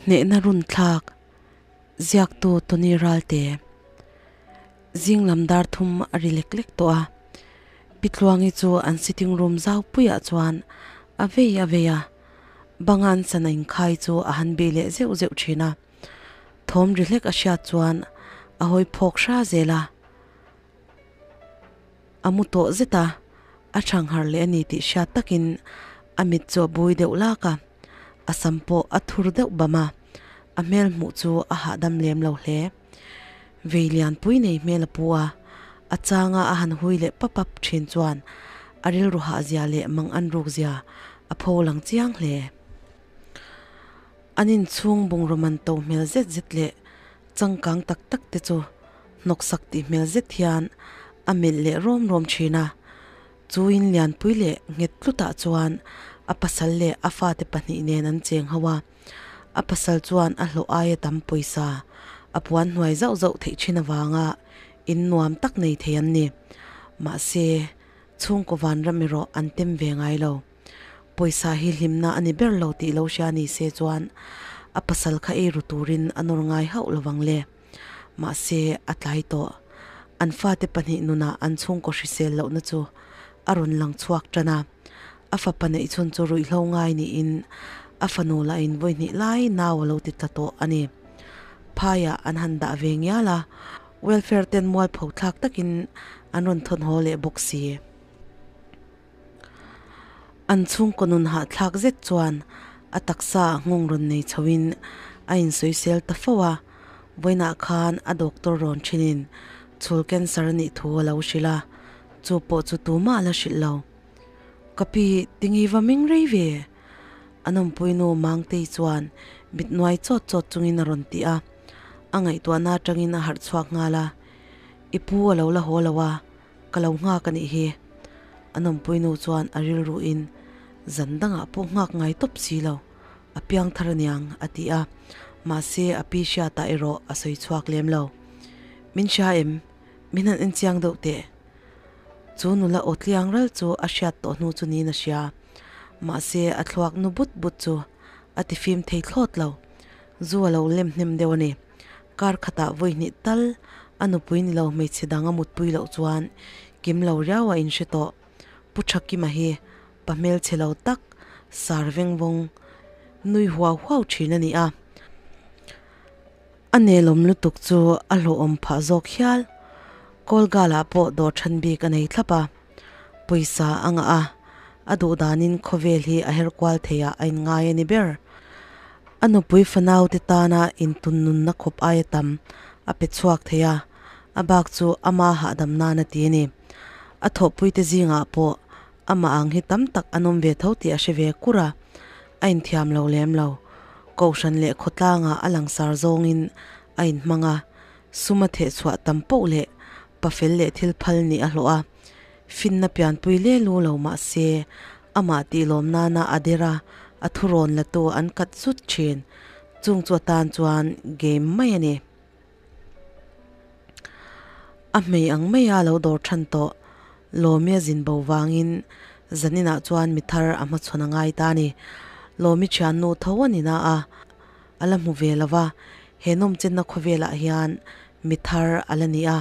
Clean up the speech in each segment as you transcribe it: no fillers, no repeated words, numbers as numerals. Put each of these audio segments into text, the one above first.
Hnehna run thlak ziaktu Tony Ralte zing lam dar thum a ri lek lek tawh a. Pi Tluangi chu an sitting room zau puiah chuan a vei a vei a, banga an sana inkhai chu a han bih leh zeuh zeuh thin a. Thawm ri hlek a hriat chuan a hawi phawk hra zel a. A mu tawh zet a, a chhang har leh a ni tih hriat takin a mit chu a bui deuh lak a, a sam pawh a thur deuh bam a, a hmel hmuh chu a hahdam lem lo hle. Vei lianpui nei hmel a pu a, a changa a han hui leh pap pap thin chuan a rilru hahzia leh mang an rukzia a pho lang chiang hle. An inchhung bungraw man to hmel zet zet leh changkang tak tak te chu hnawksak tih hmel zet hian a melh leh rawm rawm thin a. Chu in lianpui leh nghet tlutah chuan a pasal leh a fate pahnih nen an cheng ho a. A pasal chuan a hlawh aia tam pawisa a puan hnuai zauh zauh theih thin avanga in nuam tak nei thei an ni. Mahse, chhungkaw vanram erawh an tem ve ngai lo. Pawisa hi hlimna a ni ber lo tih lo hria ni se chuan a pasal kha ei ru turin a nawr ngai hauh lovang le. Mahse, a tlai tawh. An fate pahnih nunah an chhungkaw hrisel lohna chu a rawn lang chhuak tan a. A fapa neih chhun chu ruihhlo ngai niin a fanu lahin vawi hnih lai nau a lo ti tla tawh a ni. Phaiah an han dah ve ngial a, welfare ten mualpho thlak takin an rawn thawn haw leh bawk si. An chhungkaw nun hahthlak zet chuan a taksa ah nghawng rawn nei chhoin a insawisel ta fo a, vawiinah khan a doctor rawn thinin chhul cancer a nih thu a lo hrilh a, chu pawh chu tumah a la hrilh lo. Ka pi, tingi va meng rei ve? A nawmpuinu Mangtei chuan mit nuai chawt chawt chungin a rawn ti a, a ngaihtuahna atangin a harh chhuak nghal a, I pu a lo la haw lo a, Ka lo nghak a nih hi. A nawmpui nu chuan a rilru in zan dangah pawh nghak ngai tawp si lo, a piang thar aniang a ti a. Mahse a pi hriatah erawh a sawi chhuak lem lo. Min hria em? Min han en chiang deuh teh. Chu nula aw tliang ral chu a hriat tawh hnu chu niin a hria. Mahse a thluak nu but but chu a ti fim thei thlawt lo. Zu a lo lem hnem deuh a ni. Kar khatah vawi hnih tal a nupui ni lo hmeichhe dang a mutpui loh chuan kim lo riau a inhre tawh. Pu Thakima hi pa hmelchhe lo tak sar veng vawng nui huau huau thin a ni a. A nelawm lutuk chu a hlawhawm phah zawk hial. Kawlgalah pawh dawr then bik a nei thlap a. Pawisa a ngah a, a duh danin khawvel hi a her kual theiah a inngai a ni ber. A nupui fanaute tana intun nunna khawp aia tam a pe chhuak thei a, a bak chu ama hahdam nan a ti a ni. A thawhpuite zingah pawh amah ang hi tam tak an awm ve tho tih a hre ve kur a, a inthiam lo lem lo. Kohhran leh khawtlangah a langsar zawngin a inhmang a, sum a thehchhuah tam poh leh pafel leh thil phal nih a hlawh a, finna pianpui le lu lo mah se amah tih lawm nana a der a, a thurawn la tu an kat zut thin. Chung chu atan chuan game mai a ni. A hmei ang maia lo dawr than tawh Lawmi a zin bo vangin zaninah chuan mi thar a hmachhawn a ngai ta a ni. Lawmi thiannu tho a ni na a, a la hmu ve lo va, he nawmchenna khawvelah hian mi thar a la ni a,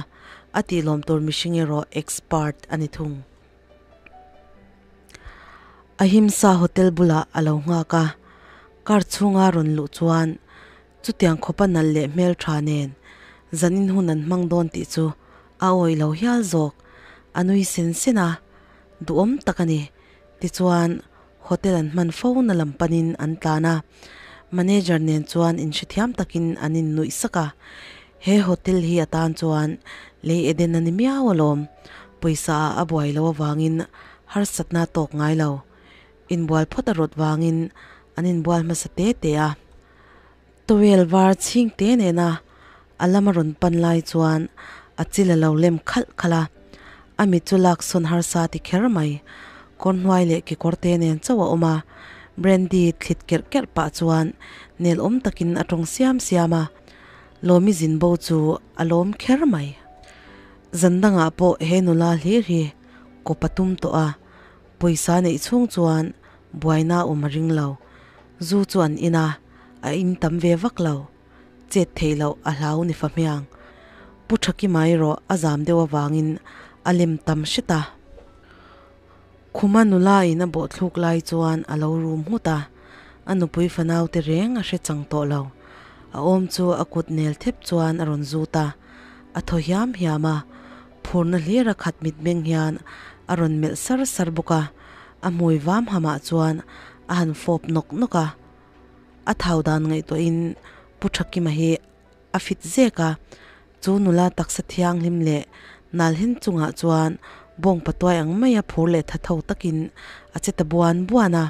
a tihlawm tur mihring erawh expert a ni thung. Ahimsa hotel bulah a lo nghak a, car chhunga rawn luh chuan chutiang khawpa nalh leh hmeltha nen zanin hun an hmang dawn tih chu a awih lo hial zawk, a nui sen sen a, duhawm tak a ni. Tichuan hotel an hman fo na lam panin an tlan a, manager nen chuan inhrethiam takin an innuih sak a, he hotel hi atan chuan lei eden a ni miau alawm, pawisa ah a buai lo avangin harsatna a tawk ngai lo, inbual phawt a rawt vangin an inbual hmasa te te a. Towel var chhing te nena a lama rawn pan lai chuan a chil a lo lem khalh khalh a, a mit chu lak sawn harsa ti kher mai. Kawr hnuai leh kekawr te nen chauh a awm a, Brandy thlit kerh kerh pah chuan nel awm takin a tawng siam siam a, Lawmi zin bo chu a lawm kher mai. Zan dangah pawh he nula hlir hi kawp a tum tawh a, pawisa neih chhung chuan buaina awm a ring lo. Zu chu an in a. A in tam ve vak lo. Chet theih loh a hlau ni fahmiang. Pu Thakima erawh a zam deuh avangin a lem tam hret a. Khuma nula in a bawhthluk lai chuan a lo rum nghut a, a nupui fanau te reng a hre chang tawh lo. A awm chu a kut nel thep chuan a rawn zut a, a thaw hiam hiam a, phurna hlir a khat mitmeng hian a rawn melh sar sar bawk a, a hmui vam hamah chuan a han fawp nawk nawk a. A thau dan ngaihtuahin Pu Thakima hi a fit zek a, chu nula taksa thianghlim leh nalhin chungah chuan bawng patuai ang maia phur leh tha tho takin a che ta buan buan a.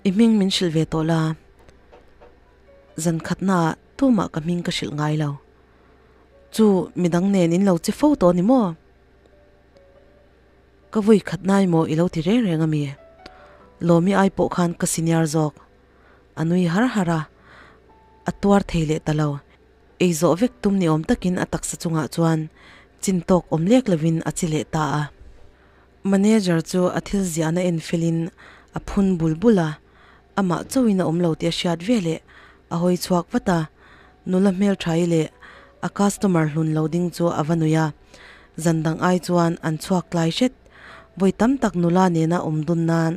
I hming min hrilh ve tawh la, zan khatnaah tumah ka hming ka hrilh ngai lo. Chu midang nen in lo che fo tawh a ni maw? Ka vui khat nai maw i lo ti reng reng a mi? Lawmi ai pawh khan ka senior zawk. A nui har har a, a tuar thei leh ta lo. Ei zawh vek tum ni awm takin a taksa chungah chuan chin tawk awm lek lovin a chi leh ta a. Manager chu a thil ziahna en felin a phun bul bul a, amah chauhin a awm lo tih a hriat veleh a hawi chhuak vat a, nula hmelthaii leh a customer hlun lo ding chu a va nui a, zan dang ai chuan an chhuak tlai hret. Vawi tam tak nula nena awm dun nan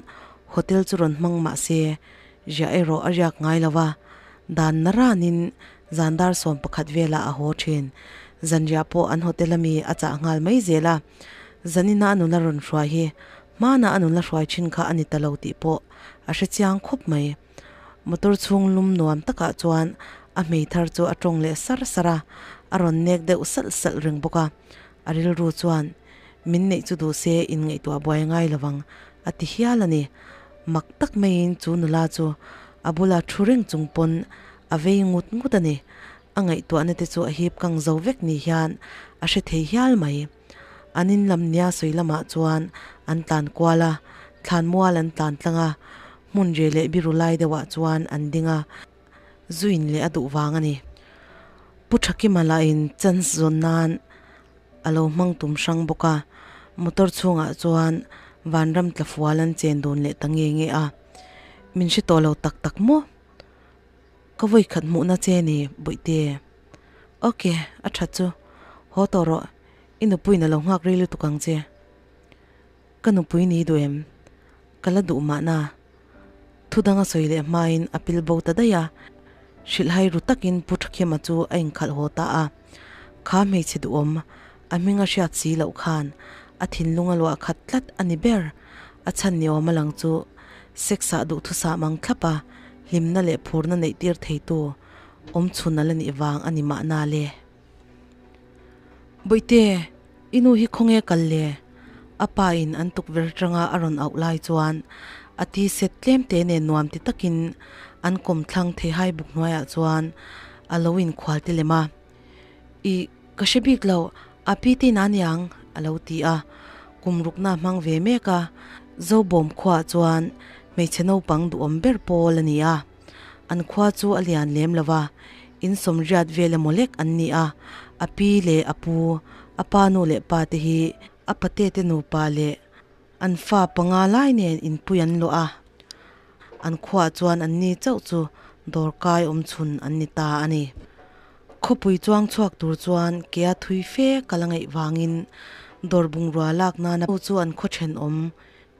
hotel chu rawn hmang mah se, riah erawh a riak ngai lo va, dan na ranin zan dar 11 velah a haw thin. Zanriah pawh an hotel ami a chah nghal mai zel a, zanina a nula rawn hruai hi hmana a nula hruai thin kha a ni ta lo tih pawh a hre chiang khawp mai. Motor chhung lum nuam takah chuan a hmei thar chu a tawng leh sar sar a, a rawn nek deuh salh salh reng bawk a. A rilru chuan, Min neih chu duh se inngaihtuah buai ngai lo vang, a ti hial a ni. Mak tak maiin chu nula chu a bula thu reng chung pawn a vei ngut ngut a ni. A ngaihtuahna te chu a hip kang zo vek ni hian a hre thei hial mai. An in lam nia sawi lamah chuan an tlan kual a, thlan mual an tlan tlang a, hmun reh leh biru lai deuhah chuan an ding a, zu in leh a duh vang a ni. Pu Thakima lahin chance zawn nan a lo hmang tum hrang bawk a, motor chhungah chuan vanram tla fual an chen dun leh ta nge nge a, min hre tawh lo tak tak maw? Ka vawi khat hmuhna che ni Bawihte. Ok, a tha chu. Haw tawh rawh, i nupuiin a lo nghak rei lutuk ang che. Ka nupui ni duh em? Ka la duh mahna. Thu dang a sawi leh hmain a pil bo ta daih a, hrilhhai ru takin Pu Thakhema chu a inkhalh haw ta a. Kha hmeichhe duhawm, a hming a hriat si loh khan a thinlung a luah khat tlat a ni ber. A chhan ni awm a lang chu sex-ah duhthusam ang thlap a, hlimna leh phurna neih tir theitu awm chhun a la nih vang a ni mahna le. Bawihte, i nu hi khawnge kal le? A pa in an tukverh atanga a rawn auh lai chuan a ti set tlem te nen nuam ti takin an kawmthlang theihai buk hnuaiah chuan a lo inkhual te lem a. I, ka hre bik lo, a pi te in a niang, a lo ti a. Kum rukna a hmang ve mek a, Zobawm khuaah chuan hmeichhe naupang duhawm ber pawl a ni a. An khua chu a lian lem lo va, in sawmriat vel emaw lek an ni a, a pi leh a pu, a pa nu leh pa te hi a pate te nupa leh an fa panga lai nen inpui an luah a. An khuaah chuan an ni chauh chu dawrkai awm chhun an ni ta a ni. Khawpui chuang chhuak tur chuan kea thui fe kal a ngaih vangin dawr bungrua lak nana chu an khaw thenawm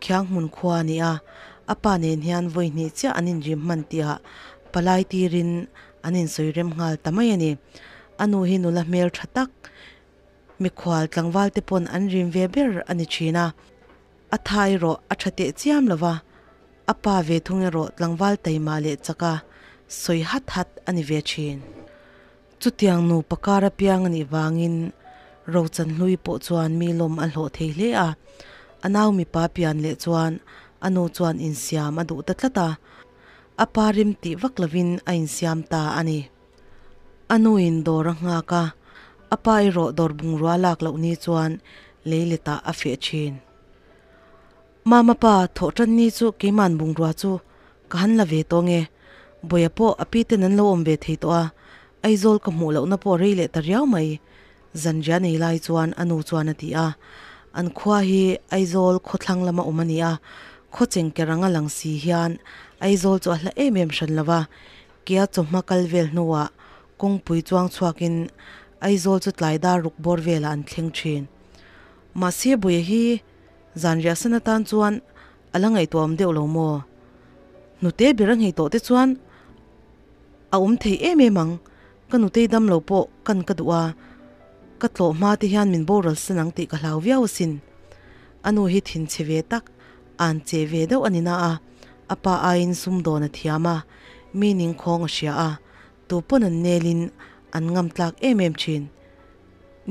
Khiang hmun khua a ni a, a pa nen hian vawi hnih chiah an inrim hman tihah palai tirin an insawi rem nghal ta mai a ni. A nu hi nula hmel tha tak, mikhual tlangval te pawn an rim ve ber a ni thin a, a tha erawh a tha teh chiam lo va, a pa ve thung erawh tlangval taima leh chaka sawi hat hat a ni ve thin. Chutiang nupa kar apiang a nih vangin Rochanhlui pawh chuan mi lawm a hlawh thei hle a, a nau mipa pian leh chuan a nu chuan insiam a duh ta tlat a, a pa rim tih vak lovin a insiam ta a ni. A nuin dawr a nghak a, a pa erawh dawr bungrua lak loh ni chuan lei letah a feh thin. Mama pa, thawh tan ni chu keiman bungrua chu ka han la ve tawh nge? Bawia pawh a pi ten an lo awm ve thei tawh a, Aizawl ka hmuh lohna pawh rei leh ta riau mai, zanriah nei lai chuan a nu chuan a ti a. An khua hi Aizawl khawthlang lama awm a ni a, Khaw chengker anga lang si hian Aizawl chu a hla em em hran lo va, kea chawhma kal vel hnuah kawngpui chuang chhuakin Aizawl chu tlai dar ruk bawr velah an thleng thin. Mahse Buia hi zan riahsan atan chuan a la ngaihtuah awm deuh lo maw? Hnute ber a nghei tawh te chuan a awm thei em em ang, ka nutei dam lo pawh kan ka duh a, ka tlawh hma te hian min boral san ang tih ka hlau viau asin. A nu hi thinchhe ve tak, an che ve deuh a ni na a, a pa aiin sumdawn a thiam a, mi ningkhawng a hria a, tu pawn an nelin an ngam tlak em em thin.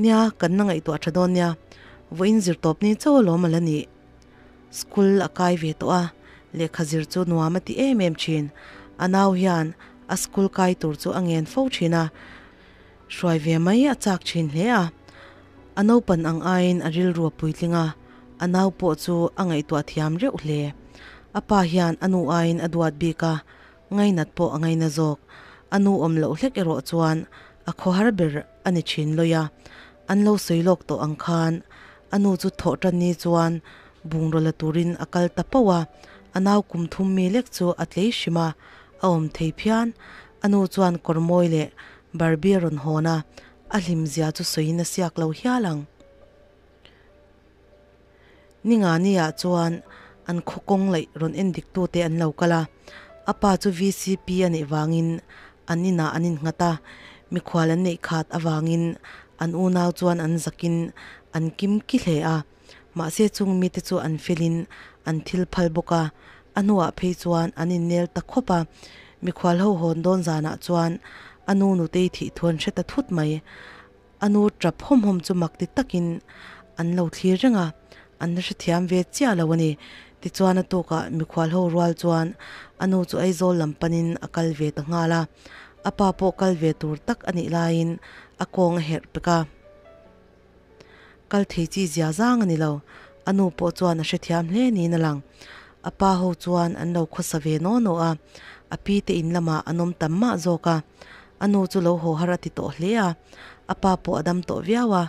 Nia, kan la ngaihtuah tha dawn nia, vawiin zirtawp ni chauh alawm a la nih. School a kai ve tawh a, lehkha zir chu nuam a ti em em thin. A nau hian a school kai tur chu a ngen fo thin a, hruai ve mai a chak thin hle a. A naupan ang aiin a rilru a puitling a, a nau pawh chu a ngaihtuah thiam reuh hle. A pa hian a nu aiin a duat bik a, ngainat pawh a ngaina zawk. A nu awm loh hlek erawh chuan a khawhar ber a ni thin lawi a, an lo sawi lawk tawh ang khan a nu chu thawh tan ni chuan bungraw la turin a kal ta pauh a, a nau kum thum mi lek chu a tlei hrim a, a awm thei phian. A nu chuan kawr mawi leh Barbie a rawn hawn a, a hlim zia chu sawiin a siak lo hial ang. Ningani-ah chuan an khaw kawng laih rawn en dik tute an lo kal a, a pa chu VCP a neih vangin an inah an innghat a, mikhual an neih khat avangin an unau chuan an zakin an kim ki hle a, mahse chung mite chu an felin an thil phal bawk a, a hnuah phei chuan an innel ta khawp a, mikhual ho hawn dawn zanah chuan a nu nutei thih thu an hre ta thut mai. A nu tap hawm hawm chu mak ti takin an lo thlir reng a, an la hrethiam ve chiah lo a ni. Tichuan a tukah mikhual ho rual chuan a nu chu Aizawl lam panin a kal ve ta nghal a, a pa pawh kal ve tur tak a nih laiin a kawng a herh pek a. Kal thei chi zia zang a ni lo, a nu pawh chuan a hrethiam hle niin a lang. A pa ho chuan an lo khawsa ve naw naw a, a pi te in lamah an awm tam mah zawk a. A nu chu lo haw har a ti tawh hle a, a pa pawh a dam tawh viau a,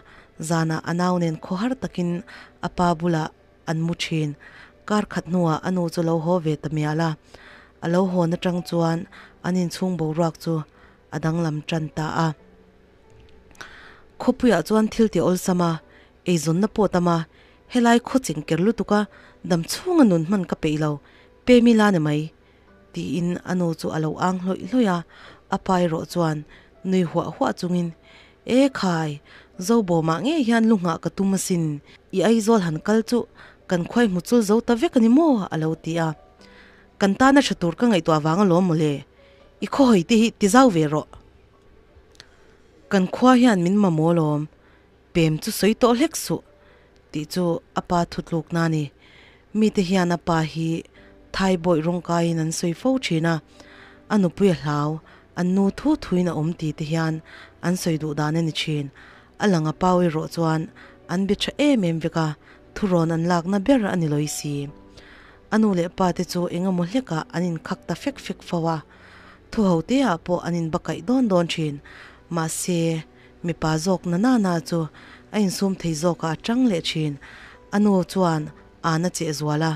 zanah a nau nen khaw har takin a pa bulah an mu thin. Kar khat hnuah a nu chu lo haw ve ta mial a, a lo hawn atang chuan an inchhung boruak chu a danglam tan ta a. Khawpuiah chuan thil ti awlsam a, eizawnna pawh tam a, helai khaw chengker lutuk a dam chhunga nun hman ka peih lo, pem ila ni mai. Tiin a nu chu a lo ang hlawih hlawih a, a pa erawh chuan nui huah huah chungin, E khai, Zobawmah ngei hian lu nghah ka tum asin, i Aizawl han kal chu kan khuai hmu chul zo ta vek a ni maw? a lo ti a. Kan tana tha tur ka ngaihtuah vang alawm mawle, i khawhawi te hi ti zau ve rawh. Kan khua hian min mamawh alawm, pem chu sawi tawh hlek suh, tih chu a pa thutlukna a ni. Mite hian a pa hi Thai bawih rawngkaiin an sawi fo thin a, a nupui a hlau, an nu thu thuin a awm ti te hian an sawi duh dan a ni thin. A lang a pau erawh chuan an be tha em em vek a, thurawn an lakna ber a ni lawi si. A nu leh pa te chu eng emaw hlekah an inkhak ta fek fek fo a, thu ho te ah pawh an inbakaih dawn dawn thin. Mahse, mipa zawk na na na chu a insum thei zawkah a tang leh thin. A nu chuan an a cheh zual a,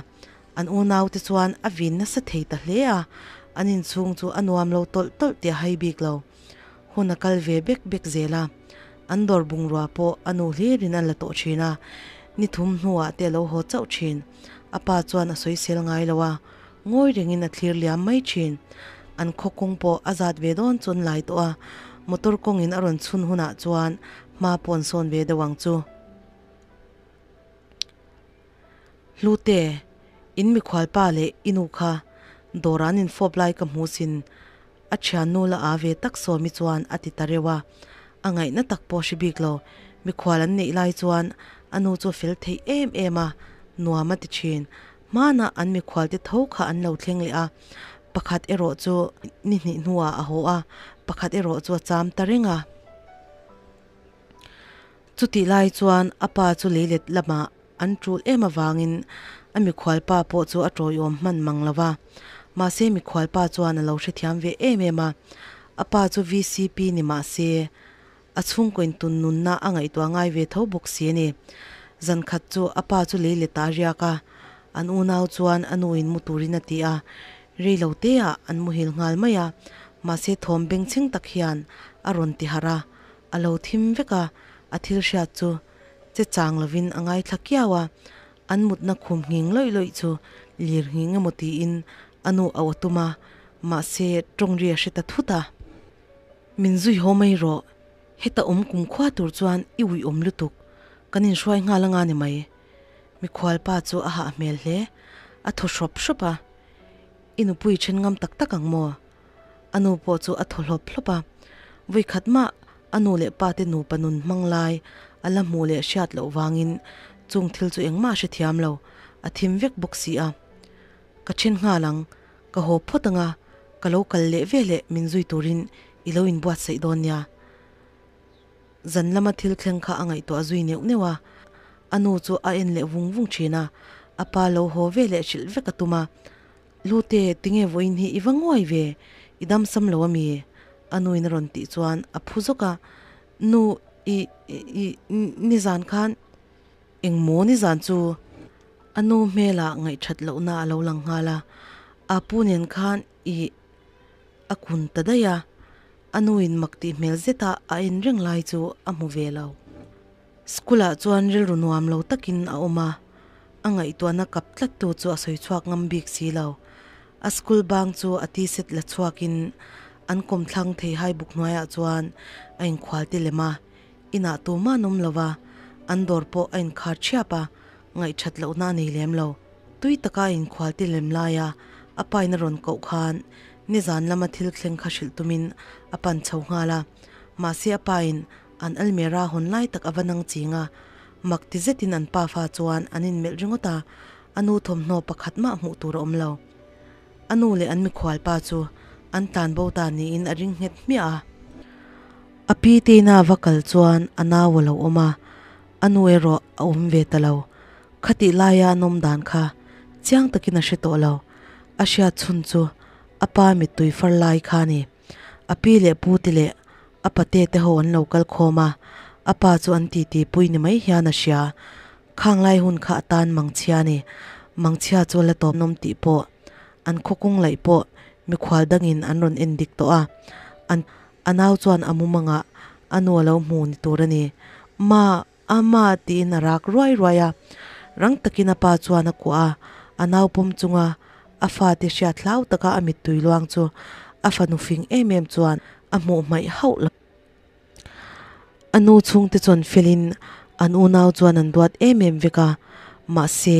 an unau te chuan a vin nasa thei ta hle a, an inchhung chu a nuam lo tawlh tawlh tih a hai bik lo. Hun a kal ve bek bek zel a, an dawr bungrua pawh a nu hlirin a la tawh thin a, ni thum hnuah te a lo haw chauh thin. A pa chuan a sawisel ngai lo a, ngawi rengin a thlir liam mai thin. An khaw kawng pawh a zat ve dawn chu an lai tawh a, motor kawngin a rawn chhun hunah chuan hma pawh an sawn ve deuh ang chu. Hlute, in mikhual pa leh i nu kha dawrah an infawp lai ka hmu sin, a thiannu la a ve tak Sawmi chuan a ti ta reuh a, a ngaihna tak pawh hre bik lo. Mikhual an neih lai chuan a nu chu a fel thei em em a, nuam a ti thin. Hmanah an mikhual te tho kha an lo thleng leh a, pakhat erawh chu ni hnih hnuah a haw a, pakhat erawh chu a cham ta reng a. Chutih lai chuan a pa chu leilet lamah an tul em avangin a mikhual pa pawh chu a tawiawm hman mang lo va. Mahse mikhual pa chuan a lo hrethiam ve em em a, a pa chu VCP ni mah se a chhungkaw intun nunna a ngaihtuah ngai ve tho bawk si a ni. Zan khat chu a pa chu leilet ah a riak a. An unau chuan a nu in mu turin a ti a, rei lo te ah an muhil nghal mai a, mahse thawm bengchheng tak hian a rawn ti harh a, a lo thim vek a, a thil hriat chu che chang lovin a ngaithla kiau a, an mutna khum nghing lawih lawih chu lir nghing emaw tiin a nu a aw tum a, mahse tawng ri a hre ta thut a. Min zui haw mai rawh, heta awm kumkhua tur chuan i uih awm lutuk, kan inhruai nghal anga ni mai. Mikhual pa chu a hah hmel hle, a thaw hrawp hrawp a, I nupui then ngam tak tak ang maw? A nu pawh chu a thaw hlawp hlawp a, vawi khat mah a nu leh pa te nupa nun hmang lai a la hmuh leh hriat loh vangin chung thil chu engmah a hrethiam lo, a thim vek bawk si a. Ka then nghal ang, ka haw phawt ang a, ka lo kal leh veleh min zui turin i lo inbuatsaih dawn nia. Zan lama thil thleng kha a ngaihtuah zui neuh neuh a, a nu chu a en leh vung vung thin a, a pa lo haw ve leh hrilh vek a tum a, Lute, tinge vawiin hi i va nguai ve, i dam sam lo ami? A nuin a rawn tih chuan a phu zawk a, Nu, i, i, nizan khan engmaw nizan chu? A nu hmelah ngaihthat lohna a lo lang nghal a, A pu nen khan i a kun ta daih a, a nuin mak tih hmel zeta a en reng lai chu a hmu ve lo. School ah chuan rilru nuam lo takin a awm a, a ngaihtuahna kap tlat tu chu a sawi chhuak ngam bik si lo. A school bang chu a t-shirt la chhuakin an kawmthlang thei hai buk hnuaiah chuan a inkhual ti lem a, inah tumah an awm lo va, an dawr pawh a inkhar thiap a, ngaihthat lohna a nei lem lo. Tui taka a inkhual ti lem laia a pain a rawn koh khan nizan lama thil thleng kha hrilh tumin a pan chho nghal a, mahse a pain an almera hawn lai tak a va nang ching a, mak ti zetin an pafa chuan an inmelh ringawt a, a nu thawmhnaw pakhat mah hmuh tur a awm lo. A nu leh an mikhual pa chu an tlan bo ta niin a ring nghet hmiah a. A pi teina a va kal chuan a nau a lo awm a, A nu erawh a awm ve ta lo. Khatih laia a nawm dan kha chiang takin a hre tawh lo. A hriat chhun chu a pa mittui far lai kha a ni. A pi leh pu te leh a pate te ho an lo kal khawm a, a pa chu an titi pui ni mai hian a hria. Khang lai hun kha a tan mangchhia a ni. Mangchhia chu a la tawp nawm tih pawh an khawkung laih pawh mikhual dangin an rawn en dik tawh a. An. A nau chuan a mumangah a nu a lo hmu ni tur a ni. Ma, a ma tiin a rak ruai ruai a. Rang takin a pa chuan a kuah a, a nau pawm chunga a fate hriat hlau taka a mittui luang chu a fanu fing em em chuan a hmuh hmaih hauh lo. A nu chhungte chuan felin an unau chuan an duat em em vek a, mahse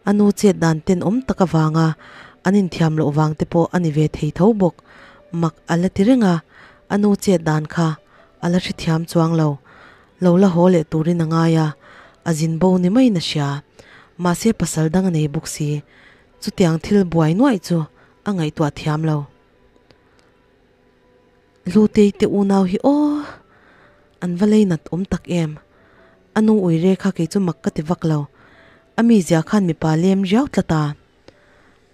a nu chet dan tenawm tak avanga an inthiam loh vang te pawh a ni ve thei tho bawk. Mak a la ti reng a, a nu chet dan kha a la hrethiam chuang lo. Lo la haw leh turin a ngai a, a zin bo ni maiin a hria. Mahse pasal dang a nei bawk si, chutiang thil buai nuaih chu a ngaihtuah thiam lo. Hlutei te unau hi aw, an va lei nat awm tak em. A nu ui re kha kei chu mak ka ti vak lo. A mizia khan mipa lem riau tlat a.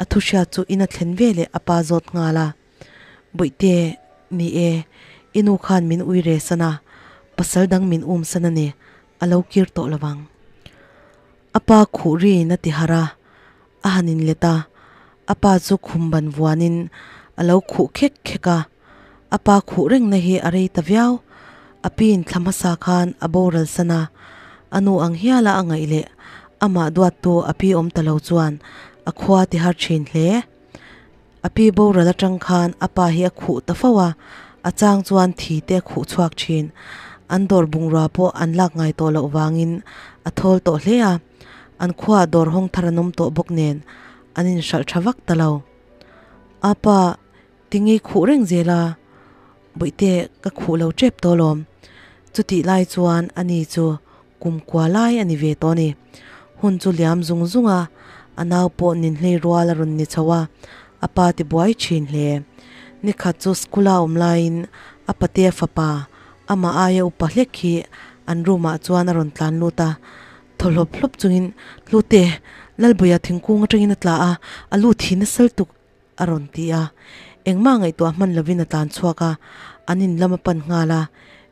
A thu hriat chu ina thlen ve leh a pa zawt nghal a. Bawihte, ni e, i nu khan min ui re san a, pasal dang min um san a ni, a lo kir tawh lo vang. A pa khuh riin a ti harh a, a han inlet a, a pa chu khum ban vuanin a lo khuh khek khek a, a pa khuh rengna hi a rei ta viau. A piin thla hmasa khan a boral san a, a nu ang hiala a ngaih leh amah duattu a pi awm ta lo chuan a khua ti har thin hle. A pi boral atang khan a pa hi a khuh ta fo a, a chang chuan thi te a khuh chhuak thin. An dawr bungrua pawh an lak ngai tawh loh vangin a thawl tawh hle a, an khuaah dawr hawng thar an awm tawh bawk nen an inhralh tha vak ta lo. A pa, tinge i khuh reng zel a? Bawihte, ka khuh lo tep tawh alawm. Chutih lai chuan ani chu kum kua lai a ni ve tawh a ni. Hun chu liam zung zung a, a nau pawh ninhlei rual a rawn ni chho a, a pa ti buai thin hle. Nikhat chu school a awm laiin a patea fapa, amah aia upa hlek hi an room ah chuan a rawn tlan lut a, thaw hlawp hlawp chungin, Hlute, Lalbuia thingkung atangin a tla a, a lut hi nasal tuk a rawn ti a. Engmah ngaihtuah hman lovin a tlan chhuak a, an in lam a pan nghal a,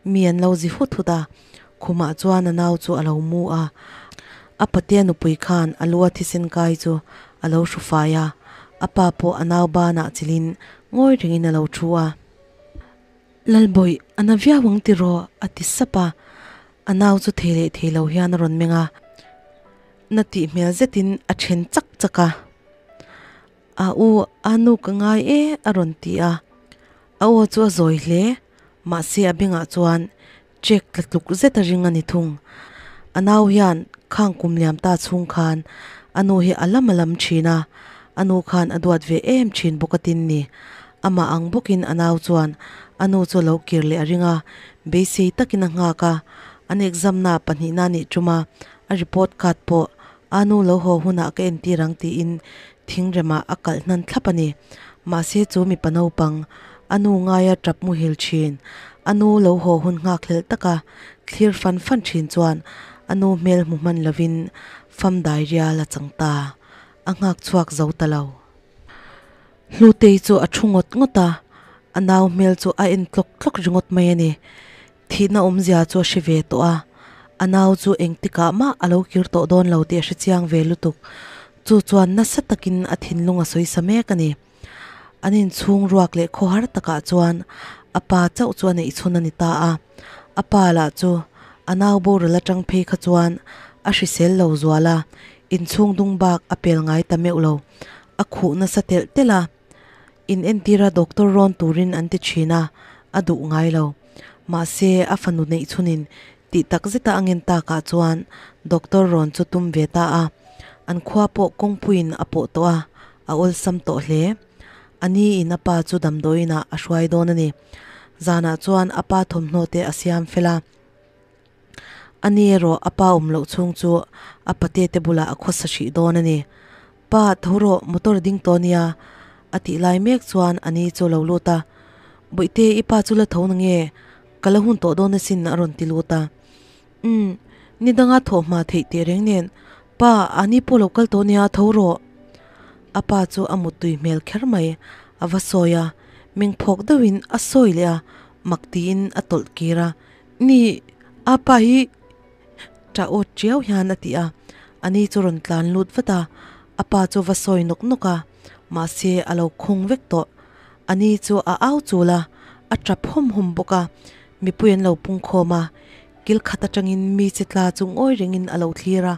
mi an lo zi hut hut a, khumah chuan a nau chu a lo mu a. A patea nupui khan a lu a thisen kai chu a lo hru fai a, a pa pawh a nau banah chilhin ngawi rengin a lo thu a. Lalbawih, a na viau ang tiraw? a ti sap a, a nau chu thei leh thei lo hian a rawn meng a, na tih hmel zetin a then chak chak a. A u, a nu ka ngai e a rawn ti a, a aw chu a zawi hle, mahse a bengah chuan check tla tluk zet a ring a ni thung. A nau hian khang kum liam ta chhung khan a nu hi a lam a lam thin a, a nu khan a duat ve em thin bawk a tin ni. Amah ang bawkin a nau chuan a nu chu a lo kir leh a ring a, beisei takin a nghak a, an exam na pahnihna nih tum a, a report card pawh a nu lo haw hunah ka entir ang tiin thingremah a kalh hnan thlap a ni. Mahse chu mipa naupang, a nu ngaia tap muhil thin, a nu lo haw hun nghak hlelh taka thlir fan fan thin chuan a nu hmel hmu hman lovin fam dai rial a chang ta, a nghak chhuak zo ta lo. Hlutei chu a thu ngawt ngawt a, a nau hmel chu a en tlawk tlawk ringawt mai a ni. Thihna awmzia chu a hre ve tawh a, a nau chu engtikah mah a lo kir tawh dawn lo tih a hre chiang ve lutuk. Chu chuan nasa takin a thinlung a sawi sa mek a ni. An inchhung ruak leh khawhar takah chuan a pa chauh chu a neih chhun a ni ta a. A pa lah chu a nau boral atang phei kha chuan a hrisel lo zual a, inchhung dung bak a pel ngai ta meuh lo. A khuh nasa telh telh a. In entira doctor rawn turin an ti thin a, a duh ngai lo. Mahse, a fanu neih chhunin tih tak zeta a ngen takah chuan doctor rawn chu tum ve ta a. An khua pawh kawngpuiin a pawh tawh a, a awlsam tawh hle. A ni in a pa chu damdawiinah a hruai dawn a ni. Zanah chuan a pa thawmhnaw te a siam fel a. A ni erawh a pa awm loh chhung chu a pate te bulah a khawsa hrih dawn a ni. Pa, tho rawh, motor a ding tawh nia, a tih lai mek chuan a ni chu a lo lut a. Bawihte, i pa chu la tho na nge? Ka la hun tawh dawn asin a rawn ti lut a. Umm, ni danga thawh hma theih teh reng nen, pa, a ni pawh lo kal tawh nia, tho rawh. A pa chu a muttui hmel kher mai, a va sawi a, mengphawk deuhin a sawi leh a, mak tiin a tawlh kir a. Ni, a pa hi ṭah awt ṭiau hian a ti a, a ni chu rawn tlan lut vat a, a pa chu va sawi nawk nawk a, mahse a lo khawng vek tawh. A ni chu a au chul a, a ṭap hawm hawm bawk a, mipui an lo pung khawm a, kil khat aṭangin mi che tla chu ngawi rengin a lo thlir a,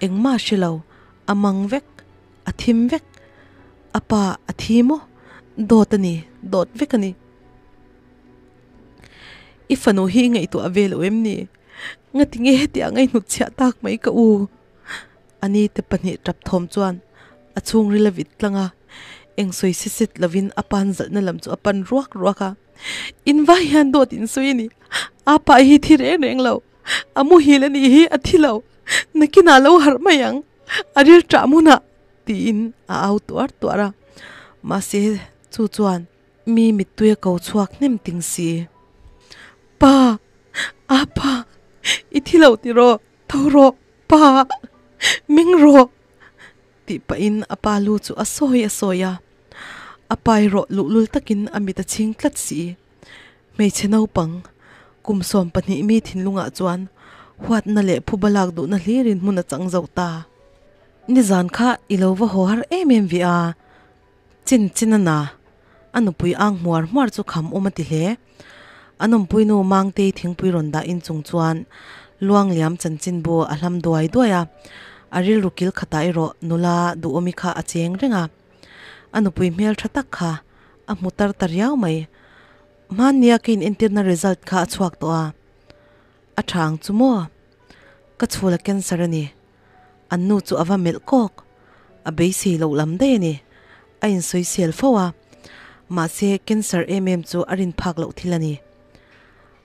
engmah hre lo, a mang vek, a thim vek, a pa a thi maw? Dawt a ni, dawt vek a ni. I fanu hi i ngaihtuah ve lo em ni? Ngati nge hetiang a i hnutchhiah tak mai ka u? A ni te pahnih tap thawm chuan a chhungril a vit tlang a, eng sawi si set lovin a pan zalhna lam chu a pan ruak ruak a. In vai hian dawt in sawi a ni, a pa hi thi reng reng lo, a muhil a nih hi a thi lo, nakinah lo harh mai ang, a ril ṭah hmunah tiin a au tuar tuar a, mahse chu chuan Mi mittui a ko chhuak hnem ting si. Pa! Apa! I thi lo tiraw? Tho rawh! Pa! Meng rawh! tih pahin a pa lu chu a sawi a sawi a. A pa erawh luhlul takin a mit a chhing tlat si. Hmeichhe naupang, kum 12 mi thinlungah chuan huatna leh phuba lak duhna hlirin hmun a chang zo ta. Nizan kha i lo va haw har em em ve a. Chin chin a na, a nupui ang hmuar hmuar chu kham awm a ti hle. A nawmpui nu Mangtei thingpui rawn dah in chung chuan Luangliam chanchinbu a hlam duai duai a, a rilru kil khatah erawh nula duhawmi kha a cheng reng a. A nupui hmel tha tak kha a hmu tar ta riau mai. Hmannia ka inentirna result kha a chhuak tawh a, a tha ang chu maw? Ka chhul a cancer a ni. An nu chu a va melh kawk. A beisei loh lam daih a ni. A insawisel fo a. Mahse, cancer em em chu a rin phak loh thil a ni.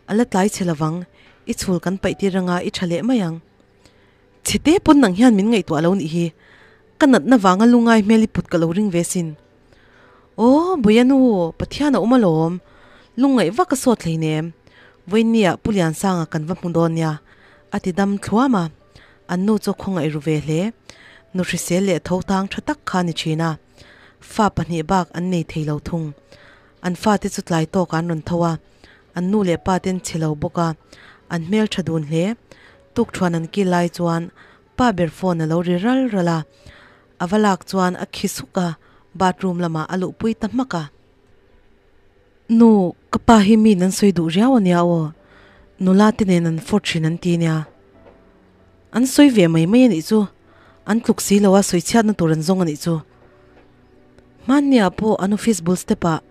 A la tlai chhe lovang, i chhul kan paih tir anga i tha leh mai ang. Chhete pawn nang hian min ngaihtuah lo nih hi. Ka natna vanga lungai hmel i put ka lo ring ve sin. Aw, Buianu, Pathian a awm alawm. Lungngaih vak a sawt hleinem. Vawiinniah Pu Liansanga kan va hmu dawn nia, a ti dam thluam a. An nu chu khawngaih ru ve hle. Nu hrisel leh tho tang tha tak kha a ni thin a. Fa pahnih bak an nei thei lo thung. An fate chu tlai tawk an rawn tho a, an nu leh pa ten chhe lo bawk a, an hmel tha dun hle. Tukthuan an kil lai chuan. pa ber phone a lo ri ral ral a, a va lak chuan a khi suk a, bathroom lamah a luhpui ta hmak a. Nu, ka pa hi miin an sawi duh riau a nia aw, nula te nen an fawt thin an ti nia. An sawi ve mai mai a nih chu, an tluk si lo a sawi chhiatna tur an zawng a nih chu. Hmanniah pawh an office bul step ah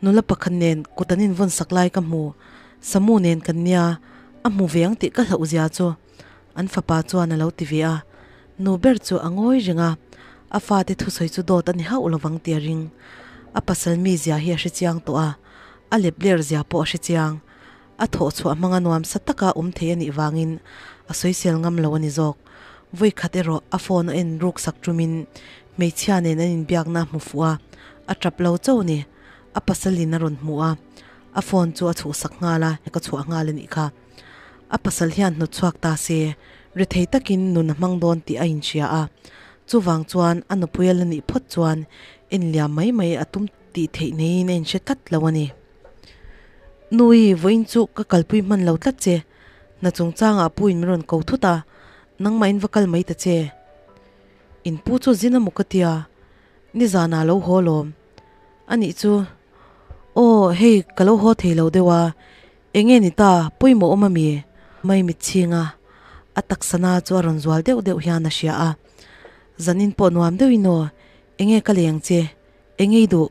nula pakhat nen kut an invawn sak lai ka hmu, Samu nen kan nia, a hmu ve ang tih ka hlauh zia chu an fapa chuan a lo ti ve a, nu ber chu a ngawi reng a, a fate thusawi chu dawt a ni hauh lovang tih a ring. A pasal mi zia hi a hre chiang tawh a, a lep ler zia pawh a hre chiang. A thawh chhuah hmanga nuamsa taka awm thei a nih vangin a sawisel ngam lo a ni zawk. Vawi khat erawh a phone a en ruk sak tumin hmeichhia nen an inbiakna a hmu fuh a, a tap lo chauh a ni. A pasalin a rawn hmu a, a phone chu a chhuhsak nghal a, ka chhuah nghal a nih kha. A pasal hian hnawt chhuak ta se, rethei takin nun a hmang dawn tih a inhria a, chuvang chuan a nupui a la nih phawt chuan enliam mai mai a tum tih theih neiin a inhre tlat lo a ni. Nui, vawiin chu ka kalpui hman lo tlat che. Hna chungchangah puin min rawn ko thut a, nangmahin va kal mai ta che. In pu chu zin a maw ka tia, nizanah lo haw lawm. A nih chu, aw hei ka lo haw thei lo deuh a, eng nge ni ta, pawimawh awm a mi? Mai mitchhinga a taksa na chu a rawn zual deuh deuh hian a hria a, zanin pawh nuam deuhin aw, eng nge ka leng che, eng nge i duh?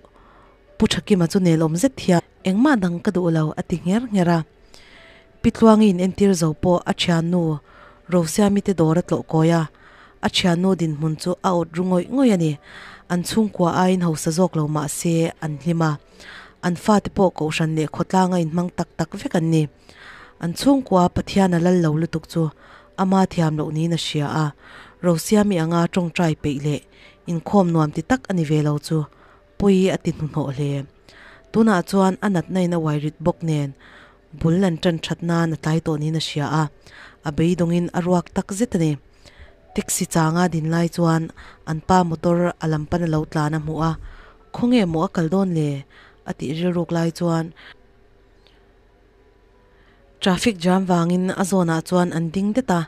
Pu Thakima chu nelawm zet hian engmah dang ka duh lo a ti ngher ngher a. Pi Tluangi in entir zo pawh a thiannu Rosiami te dawr a tlawh kawi a, a thiannu dinhmun chu a awt ru ngawih ngawih a ni. An chhungkua aiin hausa zawk lo mah se an hlim a, an fate pawh kohhran leh khawtlanga inhmang tak tak vek an ni. An chhungkua Pathian a lal lo lutuk chu ama thiam loh niin a hria a, Rosiami anga tawngtai peih leh inkhawm nuam ti tak a ni ve lo chu Pawi a ti hnuhnawh hle. Tunah chuan a natna in a uai rit bawk nen bul an tan that nan a tlai tawh niin a hria a, a beidawngin a ruak tak zet a ni. Taxi changa din lai chuan an pa motor a lam pan a lo tlan a hmuh a, Khawnge maw a kal dawn le? a tih rilruk lai chuan traffic jam vangin a zawnah chuan an ding det a,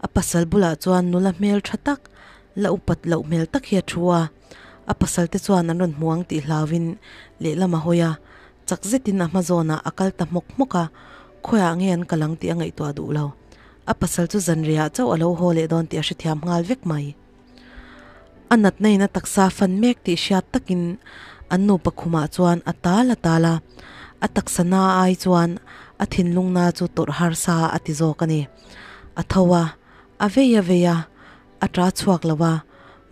a pasal bulah chuan nula hmel tha tak la upat loh hmel tak hi a thu a, a pasal te chuan an rawn hmu ang tih hlauhin lehlam a hawi a, chak zetin a hma zawnah a kal ta hmawk hmawk a, khawiah nge an kal ang tih a ngaihtuah duh lo, a pasal chu zanriah chauh a lo haw leh dawn tih a hrethiam nghal vek mai. A natna in a taksa fan mek tih hriat takin an nupa khumah chuan a tal a tal a, a taksa na ai chuan a thinlung na chu tawrh harsa a ti zawk a ni. A tho a, a vei a vei a, a ta chhuak lo a,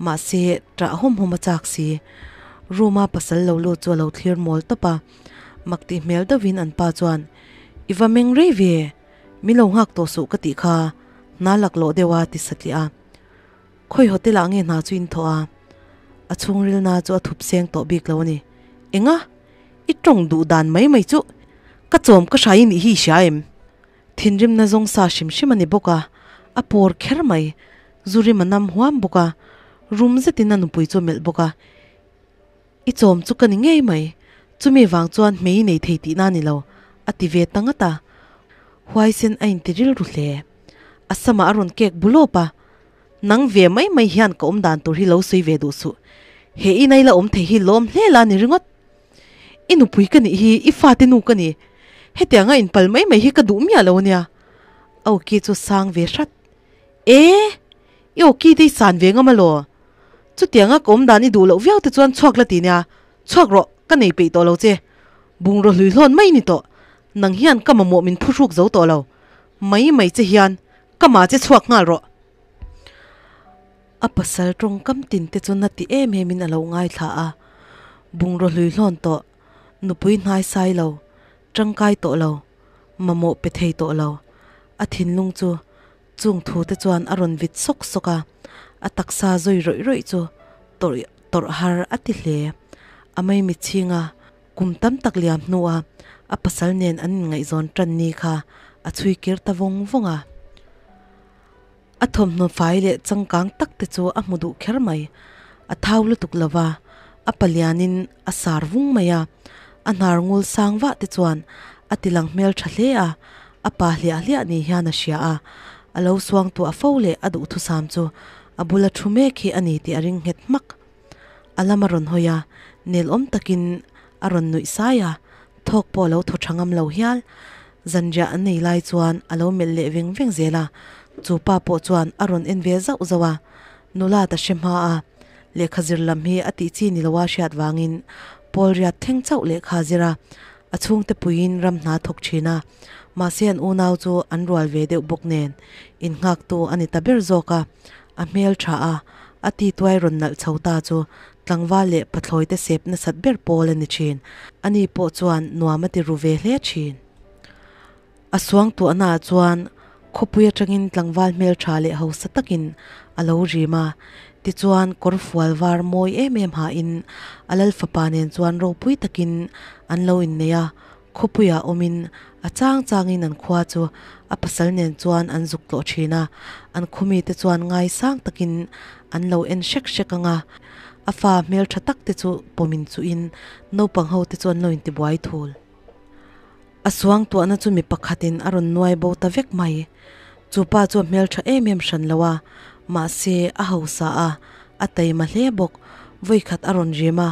mahse tah hawm hawm a chak si. Room a pasal lo lut chu a lo thlir mawl tawp a, mak tih hmel deuhin an pa chuan, I va meng rei ve, min lo nghak tawh suh ka tih kha, hna laklawh deuh a ti satliah a. Khawi hotel ah nge hna chu in thawh a? A chhungril na chu a thup seng tawh bik lo a ni. Enga? I tawng duh dan mai mai chu ka chawm ka hrai nih hi i hria em? Thinrimna zawng sa hrim hrim a ni bawk a, a pawr kher mai. Zu rim a nam huam bawk a, rum zetin a nupui chu a melh bawk a. I chawm chu ka ni ngei mai, chumi vang chuan hmei nei thei tihna a ni lo, a ti ve ta ngat a. Huaisen a inti rilru hle. A samah a rawn kek bu lawp a, Nang ve mai mai hian ka awm dan tur hi lo sawi ve duh suh. He inai la awm thei hi lawm hle la ni ringawt. I nupui ka nih hi, i fate nu ka ni. Hetianga inpal mai mai hi ka duh miah lo ania. A awki chu sang ve hrat. E! I awki te i san ve ngam alaw? Chutianga ka awm dan i duh loh viau te chuan chhuak la ti nia, chhuak rawh, ka nei peih tawh lo che. Bungraw hlui hlawn mai ni tawh, nang hian ka mamawh min phuhruk zo tawh lo. Mai mai che hian ka mah che chhuak nghal rawh. A pasal tawngkam tin te chu na ti em em in a lo ngaithla a, bungraw hlui hlawn tawh, nupui hnai sai lo, tangkai tawh lo, mamawh pe thei tawh lo, a thinlung chu Chung thu te chuan a rawn vit sawk sawk a, a taksa zawi rawih rawih chu tawrh tawrh har a ti hle. A maimichhing a, kum tam tak liam hnua a pasal nen an inngaihzawn tan ni kha a chhui kir ta vawng vawng a. A thawmhnaw fai leh changkang tak te chu a hmu duh kher mai. A thau lutuk lo va, a palianin a sar vung mai a, a hnar ngul sang vah te chuan a ti lang hmel tha hle a, a pa hliah hliah ni hian a hria a. A lo suangtuah fo leh a duhthusam chu a bula thu mek hi a ni tih a ring nghet hmak. A lam a rawn hawi a, nelawm takin a rawn nuih sai a, thawk pawh a lo thaw tha ngam lo hial. Zanriah an nei lai chuan a lo melh leh veng veng zel a, chu pa pawh chuan a rawn en ve zauh zauh a, nula ta hre hma a, lehkha zir lam hi a tih chi ni loa hriat vangin pawl riat thleng chauh lehkha a zir a, a chhungte puiin ram hna thawk thin a, mahse an unau chu an rual ve deuh bawk nen innghaktu a ni ta ber zawk a, a hmel tha a, a ti tuai rawn nalh chho ta chu tlangval leh pathlawi te sep nasat ber pawl a ni thin, ani pawh chuan nuam a ti ru ve hle thin. A suangtuahna ah chuan khawpui atangin tlangval hmel tha leh hausa takin a lo rim a, tichuan kawr fual var mawi em em hahin a lal fapa nen chuan ropui takin an lo innei a, khawpuiah awmin a chang changin an khua chu a pasal nen chuan an zuk tlawh thin a, an khawmite chuan ngaisang takin an lo en hrek hrek ang a, a fa hmeltha tak te chu pawmin chuhin naupang ho te chu an lo intibuai thul. A suangtuahna chu mi pakhatin a rawn nuai bo ta vek mai. Chu pa chu a hmeltha em em hran lo a, mahse a hausa a, a taima hle bawk. Vawikhat a rawn rim a,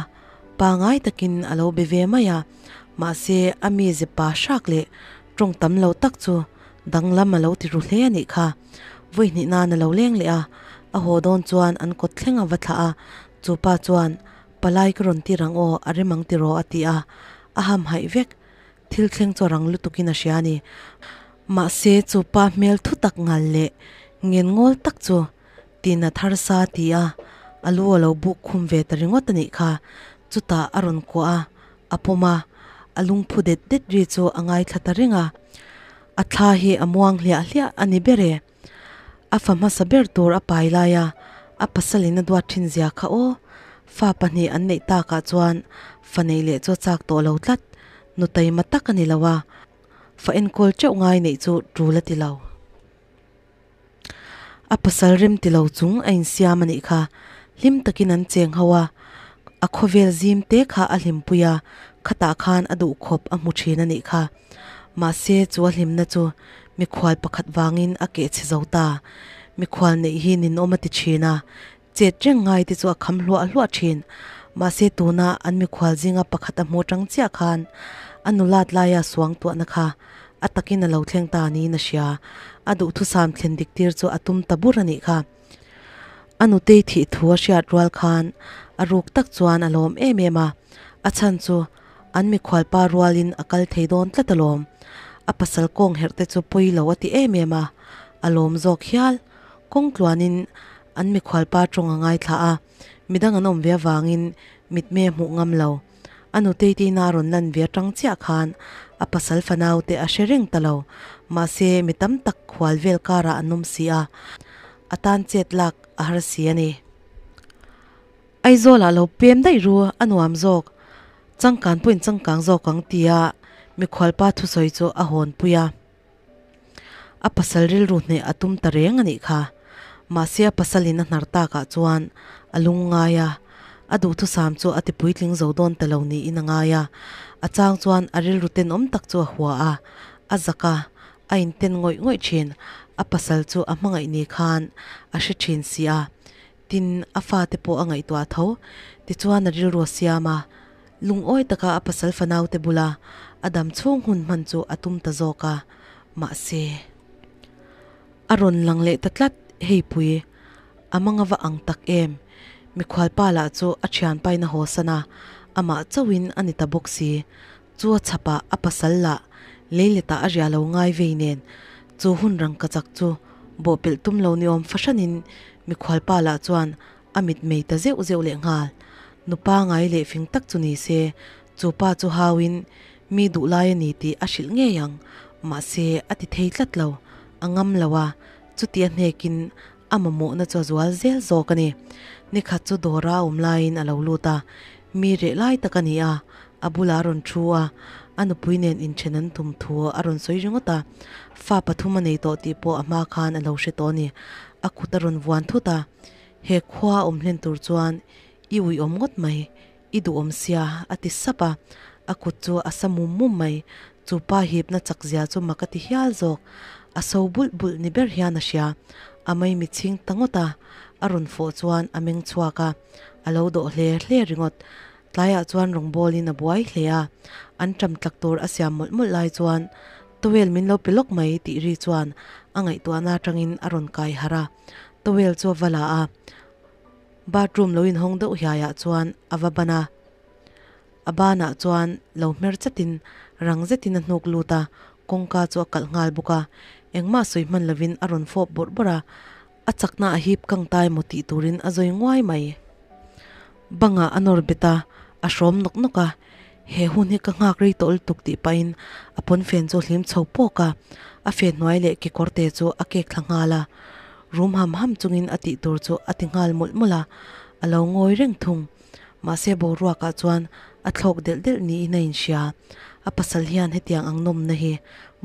pangai takin a lo be ve mai a, mahse a mize pa hrak leh tawng tam lo tak chu danglam a lo ti ru hle a nih kha. Vawihnih nan a lo leng leh a, a haw dawn chuan an kawt thleng a va thlah a, chu pa chuan Palai ka rawn tir ang aw, a rem ang tiraw a ti a, a hamhaih vek. Thil thleng chu a rang lutukin a hria a ni. Mahse chu pa hmel thu tak ngal leh ngen ngawl tak chu tina tharsa ti a, a lu a lo buk khum ve ta ringawt a nih kha. Chutah a rawn kuah a, a pawm a, a lungphu det det ri chu a ngaithla ta reng a. A thla hi a muang hliah hliah a ni ber e. A fa hmasa ber tur a pai lai a, a pasalin a duat thin zia kha aw. Fa pahnih an neih takah chuan fa neih leh chu a chak tawh lo tlat, nu taima tak a ni lo a, fa enkawl teuh ngai neih chu tul a ti lo. A pasal rem ti lo chung a insiam a nih kha, hlim takin an cheng ho a, a khawvel zim te kha a hlimpui a, khatah khan a duhkhawp a hmu thin a nih kha. Mahse chu a hlimna chu mikhual pakhat vangin a keh chhe zo ta. Mikhual neih hi ninawm a ti thin a, chet reng ngai te chu a kham hluah hluah thin. Mahse tuna an mikhual zinga pakhat a hmu tang chiah khan a nulat laia suangtuahna kha a takin a lo thleng ta niin a hria. A duhthusam thlen dik tir chu a tum ta bur a nih kha. A nutei thih thu a hriat rual khan a ruk tak chuan a lawm em em a, a chhan chu an mikhual pa rualin a kal thei dawn tlat alawm. A pasal kawng herh te chu pawi lo a ti em em a, a lawm zawk hial. Kawng tluanin an mikhual pa tawng a ngaithla a, midang an awm ve avangin mitmei a hmuh ngam lo. A nutei tina a rawn lan ve atang chiah khan a pasal fanau te a hre reng ta lo. Mahse mi tam tak hual vel karah an awm si a, a tan chet lak a har si a ni. Aizawlah lo pem daih ru a nuam zawk, changkan pawhin changkang zawk ang tia mikhualpa thusawi chu a hawnpui a. A pasal rilru hneh a tum ta reng a nih kha. Mahse a pasalin a hnar takah chuan a lung ngai a, a duhthusam chu a ti puitling zo dawn ta lo niin a ngai a. A chang chuan a rilru tenawm tak chu a hua a, a zak a, a inten ngawih ngawih thin. A pasal chu a hmangaih ni khan a hre thin si a. Tin, a fate pawh a ngaihtuah tho. Tichuan a rilru a siam a. Lungawi taka a pasal fanaute bula a dam chhung hun hman chu a tum ta zawk a, mahse, a rawn lang leh ta tlat, Hei pui, a mang ava ang tak em? Mikhualpa lah chu a thianpain a hawsan a, amah chauhin a ni ta bawk si. Chu a chhapah a pasal lah leiletah a ria lo ngai vei nen, chu hun rangkachak chu bawhpelh tum lo ni awm fahranin mikhualpa lah chuan a mitmei ta zeuh zeuh leh nghal. Nupa ngai leh fing tak chu ni se, chu pa chu hauin mi duh lai a ni tih a hrilh ngei ang. Mahse, a ti thei tlat lo, a ngam lo a, chuti a hnekin a mamawhna chu a zual zel zawk a ni. Nikhat chu dawra a awm laiin a lo lut a, mi reh lai tak a ni a, a bulah a rawn thu a, a nupui nen inthen an tum thu a rawn sawi ringawt a, fa pathum a nei tawh tih pawh a hma khan a lo hre tawh a ni. A kut a rawn vuan thut a. He khua a awm hlen tur chuan i ui awm ngawt mai, i duh awm sia, a ti sap a. A kut chu a sa mum mum mai. Chu pa hipna chak zia chu mak a ti hial zawk. A so bulh bulh ni ber hian a hria. A maimichhing ta ngawt a, a rawn fawh chuan a meng chhuak a, a lo dawh hle hle ringawt. Tlaiah chuan rawngbawlin a buai hle a, an ṭam tlak tur a siam mawlh mawlh lai chuan towel min lo pe lawk mai tih ri chuan a ngaihtuahna aṭangin a rawn kai harh a, towel chu a va la a, bathroom lo inhawng deuh hiaiah chuan a va ban a, a banah chuan lo hmer chatin rang zetin a hnuk lut a, kawngka chu a kalh nghal bawk a, engmah sawi hman lovin a rawn fawp bawrh bawrh a. A chakna a hip kang tai maw tih turin a zawi nguai mai. Bangah a nawr bet a, a hrawm nawk nawk a, He hun hi ka nghak rei tawh lutuk tih pahin a pawnfen chu a hlim chho pawk a, a fe hnuai leh kekawr te chu a kek thla nghal a. Rum ham ham chungin a tih tur chu a ti nghal mawlh mawlh a, a lo ngawi reng thung. Mahse boruakah chuan a thlawk delh delh niin a inhria. A pasal hian hetiang ang nawmna hi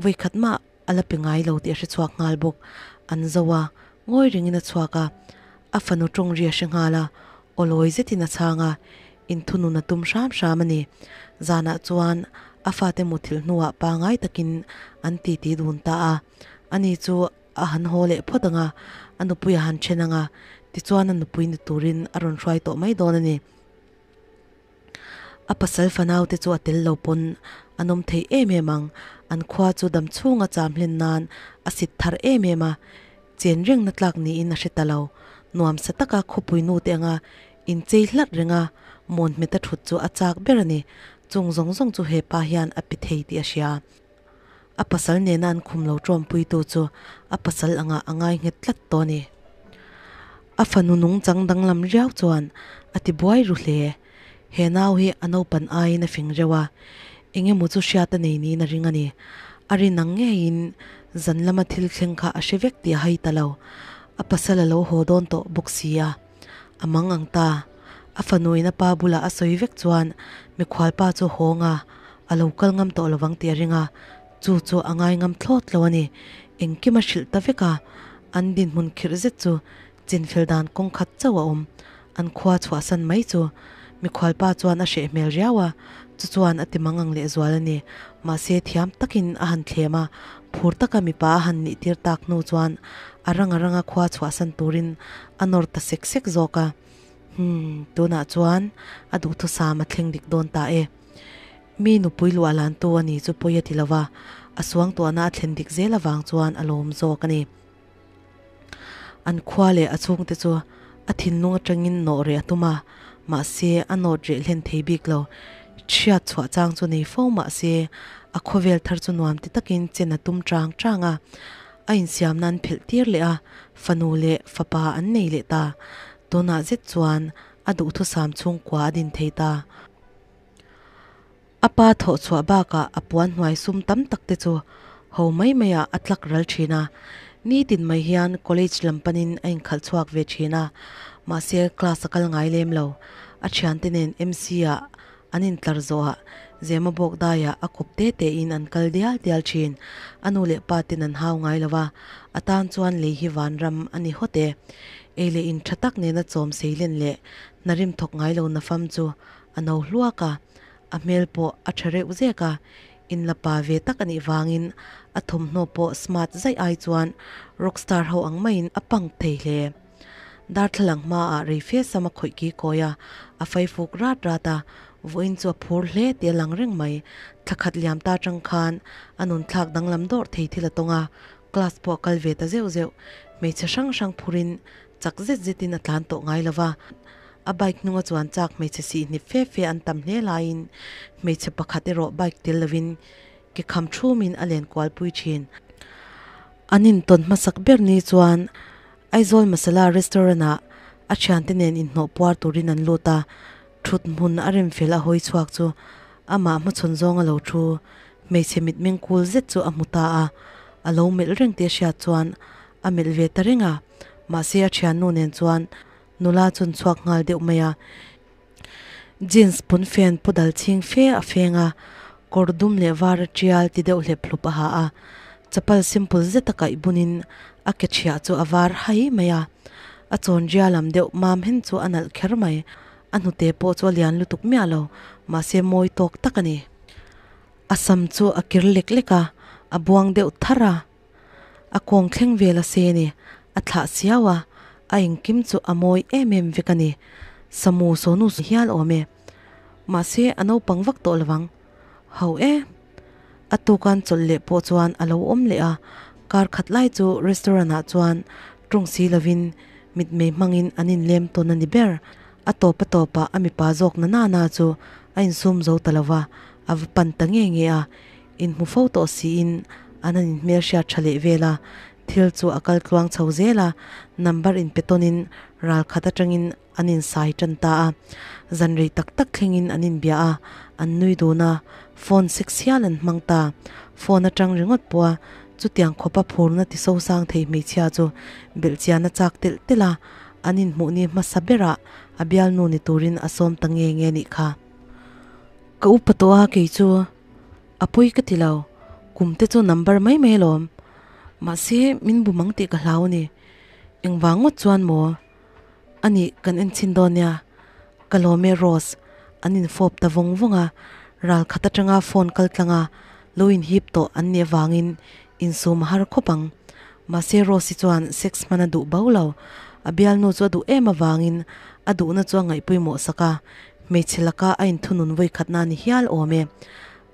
vawikhat mah A la pe ngai lo tih a hre chhuak nghal bawk. An zo a, ngawi rengin a chhuak a, a fanu tawng ri a hre nghal a, aw lawi zetin a chhang a, inthunun a tum hram hram a ni. Zanah chuan a fate muthilh hnuah pangai takin an titi dun ta a, ani chu a han haw leh phawt ang a, a nupui a han then ang a, tichuan a nupui ni turin a rawn hruai tawh mai dawn a ni. A pasal fanau te chu a tel lo pawn an awm thei em em ang, an khua chu dam chhunga cham hlen nan a sit thar em em a, chen rengna tlak niin a hre ta lo. Nuam sa taka khawpui nu te anga inchei hlat renga mawn hmeta thut chu a chak ber a ni, chung zawng zawng chu hepa hian a pe thei tih a hria. A pasal nena an khum lo tawmpuitu chu a pasal anga a ngai nghet tlat tawh a ni. A fanu nungchang danglam riau chuan a ti buai ru hle. He nau hi a naupan aiin a fing reuh a, eng emaw chu hriat a nei niin a ring a ni. A rin ang ngeiin zan lama thil thleng kha a hre vek tih a hai ta lo. A pasal a lo haw dawn tawh bawk si a, a mang ang ta. A fanuin a pa bulah a sawi vek chuan mikhualpa chu hawng a, a lo kal ngam tawh lovang tih a ring a, chu chu a ngai ngam thlawt lo a ni. Engkim a hrilh ta vek a, an dinhmun khirh zet chu chinfel dan kawng khat chauh a awm. An khua chhuahsan mai chu mikhualpa chuan a hreh hmel riau a, chu chuan a ti mang ang lehzual a ni. Mahse thiam takin a han thlem a, phur taka mipa a han nih tir tak hnu chuan a ranga ranga khua chhuahsan turin a nawr ta sek sek zawk a. Umm, tunah chuan a duhthusam a thleng dik dawn ta e. Mi nupui luah lantu a ni chu pawi a ti lo va, a suangtuahna a thlen dik zel avang chuan a lawm zawk a ni. An khua leh a chhungte chu a thinlung atangin nawh reh a tum a, mahse a nawt reh hlen thei bik lo. Chhiat chhuah chang chu nei fo mahse a khawvel thar chu nuam ti takin chen a tum chang chang a. A insiamna an phelh tir leh a, fanu leh fapa an nei leh ta. Tunah zet chuan a duhthusam chhungkua a din thei ta. A pa thawh chhuah bakah a puan hnuai sum tam tak te chu ho mai maiah a tlak ral thin a. Nitin mai hian college lam panin a inkhalh chhuak ve thin a, mahse class a kal ngai lem lo. A thiante nen MC ah an intlar zawhah Zema bawk daiah a kawp te tein an kal dial dial thin. A nu leh pa ten an hau ngai lo va, a tan chuan lei hi vanram a ni hawt e. Ei leh in tha tak nena chawm seilen leh hnarim thawk ngai lo nafam chu A no hluak a, a hmel pawh a tha reuh zek a, inla pa ve tak a nih vangin a thawmhnaw pawh smart zaih ai chuan rockstar ho ang maiin a punk thei hle. Darthlalang hmaah rei fe sam a khawih ki kawi a, a fai fuk rat rat a, vawiin chu a phur hle tih a lang reng mai. Thla khat liam ta atang khan a nun thlak danglam dawrh thei thil a tawng a, class pawh a kal ve ta zeuh zeuh. Hmeichhe hrang hrang phurin chak zet zetin a tlan tawh ngai lo va, a bike hnunga chuan chak hmeichhe sihhnip fe fe an tam hle laiin hmeichhe pakhat erawh bike tel lovin ke kham thumin a len kual pui thin. An intawn hmasak ber ni chuan Aizawl Masala restaurant ah a thiante nen inhnawh puar turin an lut a, thut hmun a rem fel a hawi chhuak chu amah hmachhawn zawng a lo thu hmeichhe mitmeng kul zet chu a hmu ta a, a lo melh reng tih a hriat chuan A melh ve ta reng a, mahse a thiannu nen chuan nula chun chhuak nghal deuh mai a. Jeans pawnfen pu dal chhing fe a feng a, kawr dum leh var a tial ti deuh hlep hlup a ha a, chapal simple zet a kaih bunin a ke chhiah chu a var hai mai a. A chawn ria lam deuh mam hen chu a nalh kher mai, a hnute pawh chu a lian lutuk miah lo, mahse mawi tawk tak a ni. A sam chu a kir lek lek a, a buang deuh tharh a. A kawng thleng vel a se ni, a thlah siau a, a engkim chu a mawi em em vek a ni. Samu sawnu hial awm e. Mahse a naupang vak tawh lovang. Ho e. A tukan chawlh leh pawh chuan a lo awm leh a, kar khat lai chu restaurant ah chuan tawng si lovin mitmei hmangin an inlem tawn a ni ber. A tawp a tawpah a mipa zawk na na na chu a insum zo ta lova, a va pan ta nge nge a. Inhmu fo tawh siin an han inhmelhriat tha leh vel a, thil chu a kal tluang chho zel a, number inpe tawnin ral khat atangin an insai tan ta a. Zan rei tak tak thlengin an inbia a, an nui dun a, phone sex hial an hmang ta. Phone atang ringawt pawha chutiang khawpa phurna ti sosang thei hmeichhia chu belhchian a chak telh telh a, an inhmuh ni hmasa berah a bialnu ni turin a sawm ta nge nge nih kha. Ka upa tawh a kei chu a pawi ka ti lo, kum te chu number mai mai alawm. Mahse min bum ang tih ka hlau a ni. Engvang ngawt chuan maw? A nih kan en chhin dawn nia, ka lawm e Rose, an infawp ta vawng vawng a, ral khat atanga phone kal tlang a lo inhip tawh an nih avangin insum a har khawp ang. Mahse Rose-i chuan sex hman a duh bo lo, a bialnu chu a duh em avangin a duhna chu a ngaihpawimawh sak a, hmeichhe laka a inthunun vawikhatna a ni hial awm e.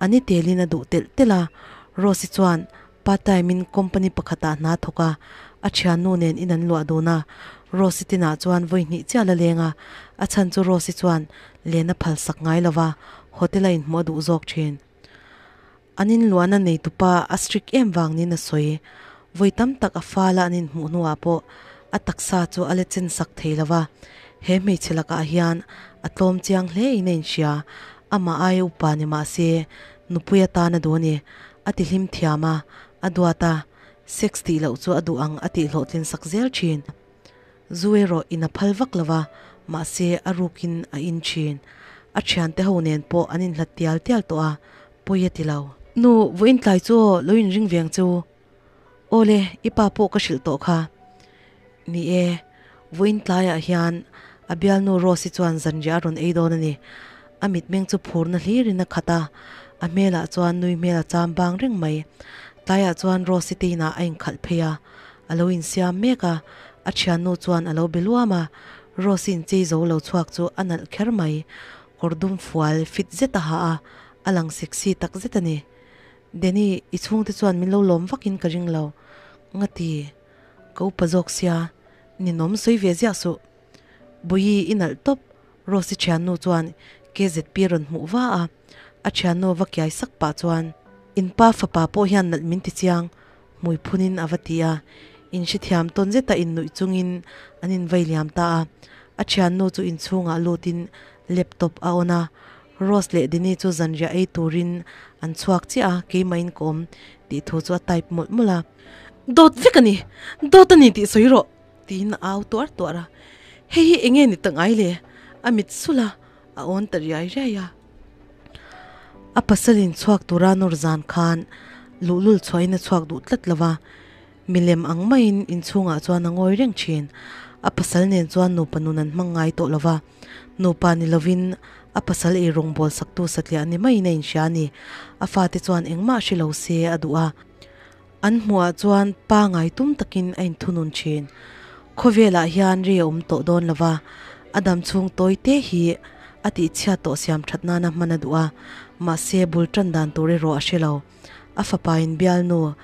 A ni telin a duh telh telh a, Rose-i chuan Part time in company pakhatah hna thawk a, a thiannu nen in an luah dun a. Rose-i tinah chuan vawi hnih chiah la leng a, a chhan chu Rose-i chuan len a phal sak ngai lo va, hotel a inhmuh a duh zawk thin. An inluahna neitupa a strict em vang niin a sawi. Vawi tam tak a fala an inhmuh hnuah pawh a taksa chu a la chen sak thei lo va, he hmeichhe lakah hian a tlawm chiang hle in a inhria, amah aia upa ni mah se nupui atan a duh a ni. A ti hlim thiam a, a duat a, sex tih loh chu a duh ang a tih hlawhtlin sak zel thin. Zu erawh in a phal vak lo va, mahse a rukin a in thin. A thiante ho nen pawh an inhlat tial tial tawh a, pawi a ti lo. Nu, vawiin tlai chu aw, lo inring veng chu. Awle, i pa pawh ka hrilh tawh kha. Ni e, vawiin tlaiah hian a bialnu Rose-i chuan zanriah a rawn ei dawn a ni. A mitmeng chu phurna hlirin a khat a, a hmelah chuan nui hmel a cham bang reng mai. Tlaiah chuan Rose-i te inah a inkhalh phei a, a lo insiam mek a, a thiannu chuan a lo be luam a. Rose-i inchei zo lo chhuak chu a nalh kher mai. Kawr dum fual fit zet a ha a, a lang sexy tak zet a ni. Denny, i chhungte chuan min lo lawm vakin ka ring lo. Ngati, ka upa zawk sia, ninawm sawi ve ziah suh. Buyi, i nalh tawp, Rose-i thiannu chuan KZP rawn hmuh va a, a thiannu va kiai sak pah chuan, In pa fapa pawh hian nalh min ti chiang, hmui phunin a va ti a. In hrethiam tawn zeta innuih chungin an invei liam ta a. A thiannu chu inchhungah lutin laptop a on a, Rose leh Dini chu zanriah ei turin an chhuak chiah a, keimahin ka awm tih thu chu a type mawlh mawlh a. Dawt vek a ni! Dawt a ni tih sawi rawh! tiin a au tuar tuar a. Hei hi eng nge ni ta ngai le? A mit sulh a, a awn ta riai riai a. A pasalin chhuak tura nawr zan khan luhlul chhuahin a chhuak duh tlat lo va, Milem ang maiin inchhungah chuan a ngawi reng thin. A pasal nen chuan nupa nun an hmang ngai tawh lo va, nupa ni lovin a pasal ei rawngbâwl saktu satliah ni maiin a inhria a ni. A fate chuan engmah hre lo se a duh a. An hmuhah chuan pa ngai tum takin a inthunun thin. Khawvelah hian ri a awm tawh dawn lo va, a dam chhung tawi te hi a tihchhiat tawh siam that nana hman a duh a, mahse bul tan dan tur erawh a hre lo. A fapa in bialnu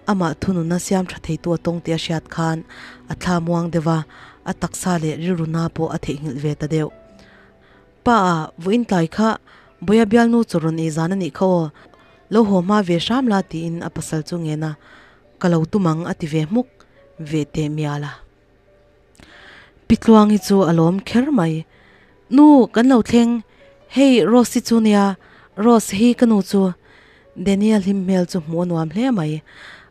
amah thununa siam tha theitu a tawng tih a hriat khan a thla muang deuh a, a taksa leh rilru na pawh a theihnghilh ve ta deuh. Pa a, vawiin tlai kha Bawia bialnu chu rawn ei zan a nih kha aw, lo haw hma ve hram la tiin a pasal chu ngen a, ka lo tum ang a ti ve hmuk ve teh mial a. Pi Tluangi chu a lawm kher mai. Nu, kan lo thleng. Hei Rose-i chu nia, Rose hi ka nu chu. Daniel hlim hmel chu hmuh a nuam hle mai.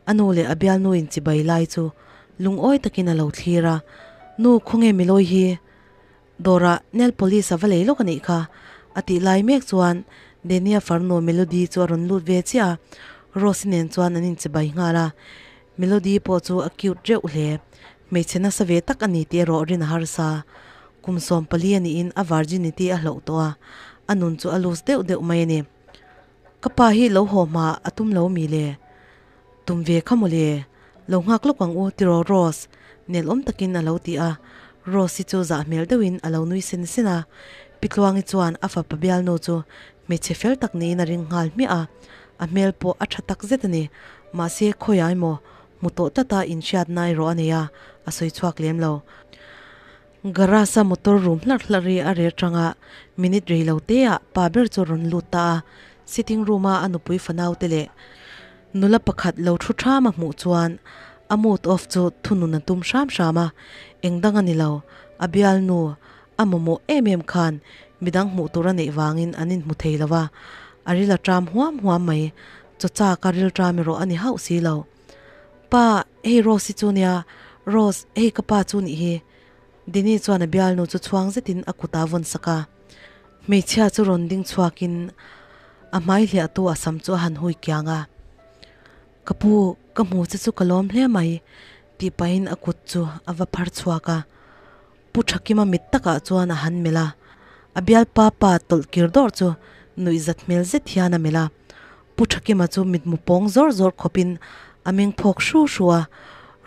A nu leh a bialnu in chibai lai chu lungawi takin a lo thlir a. Nu, khawnge Milawi hi? Dawrah nail polish a va lei lawk a nih kha. A tih lai mek chuan Daniel farnu Melody chu a rawn lut ve chiah a. Rose-i nen chuan an inchibai nghal a. Melody pawh chu a cute reuh hle. Hmeichhe nasa ve tak a ni tih erawh rin a harsa. Kum 14 a niin a virginity a hloh tawh a, a nun chu a loose deuh deuh mai a ni. Ka pa hi lo haw hma a tum lo mi le? Tum ve kha maw le? Lo nghak lawk ang u tiraw Rose? Nelawm takin a lo ti a. Rose-i chu zah hmel deuhin a lo nui sen sen a. Pi Tluangi chuan a fapa bialnu chu hmeichhe fel tak niin a ring nghal hmiah a. A hmel pawh a tha tak zet a ni. Mahse khawiah emaw hmu tawh tlata inhriatna erawh a nei a, a sawi chhuak lem lo. Garage-a motor rum hlarh hlarh ri a rel tang a, minute rei lo te ah pa ber chu a rawn lut ta a, sitting room-a a nupui fanau te leh nula pakhat lo thu tham a hmuh chuan a mood off chu thunun a tum hram hram a, eng dang a ni lo, a bialnu a mamawh em em khan midang hmuh tur a neih vangin an inhmu thei lo va, a ril a tram huam huam mai, chaw chak a ril tram erawh a ni hauh si lo. Pa, hei Rose hi chu nia, Rose, hei ka pa chu nih hi. Dini chuan a bialnu chu chhuang zetin a kut a vawn sak a. Hmeichhia chu rawn ding chhuakin a hmai hliahtu a sam chu a han hui kiang a. Ka pu, ka hmu che chu ka lawm hle mai, tih pahin a kut chu a va phar chhuak a. Pu Thakima mit takah chuan a han melh a, a bialpa pa tawlh kir dawrh chu nuihzat hmel zet hian a melh a. Pu Thakima chu mitmu pawng zawr zawr khawpin a meng phawk hru hru a,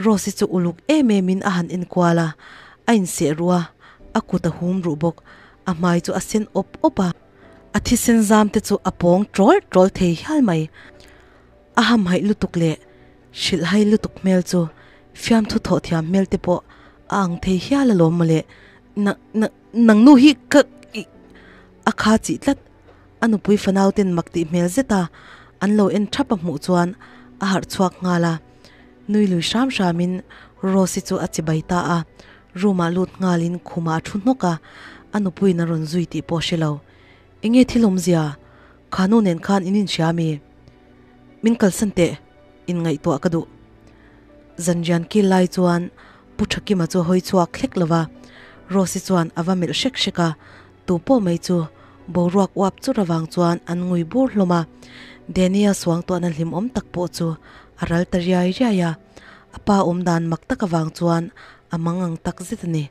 Rose-i chu uluk em emin a han enkual a, a inseh ruh a, a kut a hum ruh bawk, a hmai chu a sen awp awp a, a thisen zam te chu a pawng tawl tawl thei hial mai. A hamhaih lutuk leh hrilhhai lutuk hmel chu fiamthu thawh thiam hmel te pawh a ang thei hial alawm mawle, na na nang nu hi ka ih a kha chih tlat. A nupui fanau ten mak tih hmel zet a an lo en thap a hmuh chuan a harh chhuak nghal a, nui lui hram hram in Rose-i chu a chibai ta a, room ah lut nghal in khum ah a thu hnawk a, a nupuiin a rawn zui tih pawh a hre lo. Enge thil awmzia? Kha nu nen khan in inhria mi? Min kalsan teh, in ngaihtuah ka duh. Zanrian kil lai chuan Pu Thakima chu hawi chhuak hlek lo va, Rose-i chuan a va melh hrek hrek a, tu pawh mai chu boruak uap chur avang chuan an ngui bur hlawm a. Danny-a suangtuahna hlimawm tak pawh chu a ral ta riai riai a, a pa awm dan mak tak avang chuan a mangang tak zet a ni.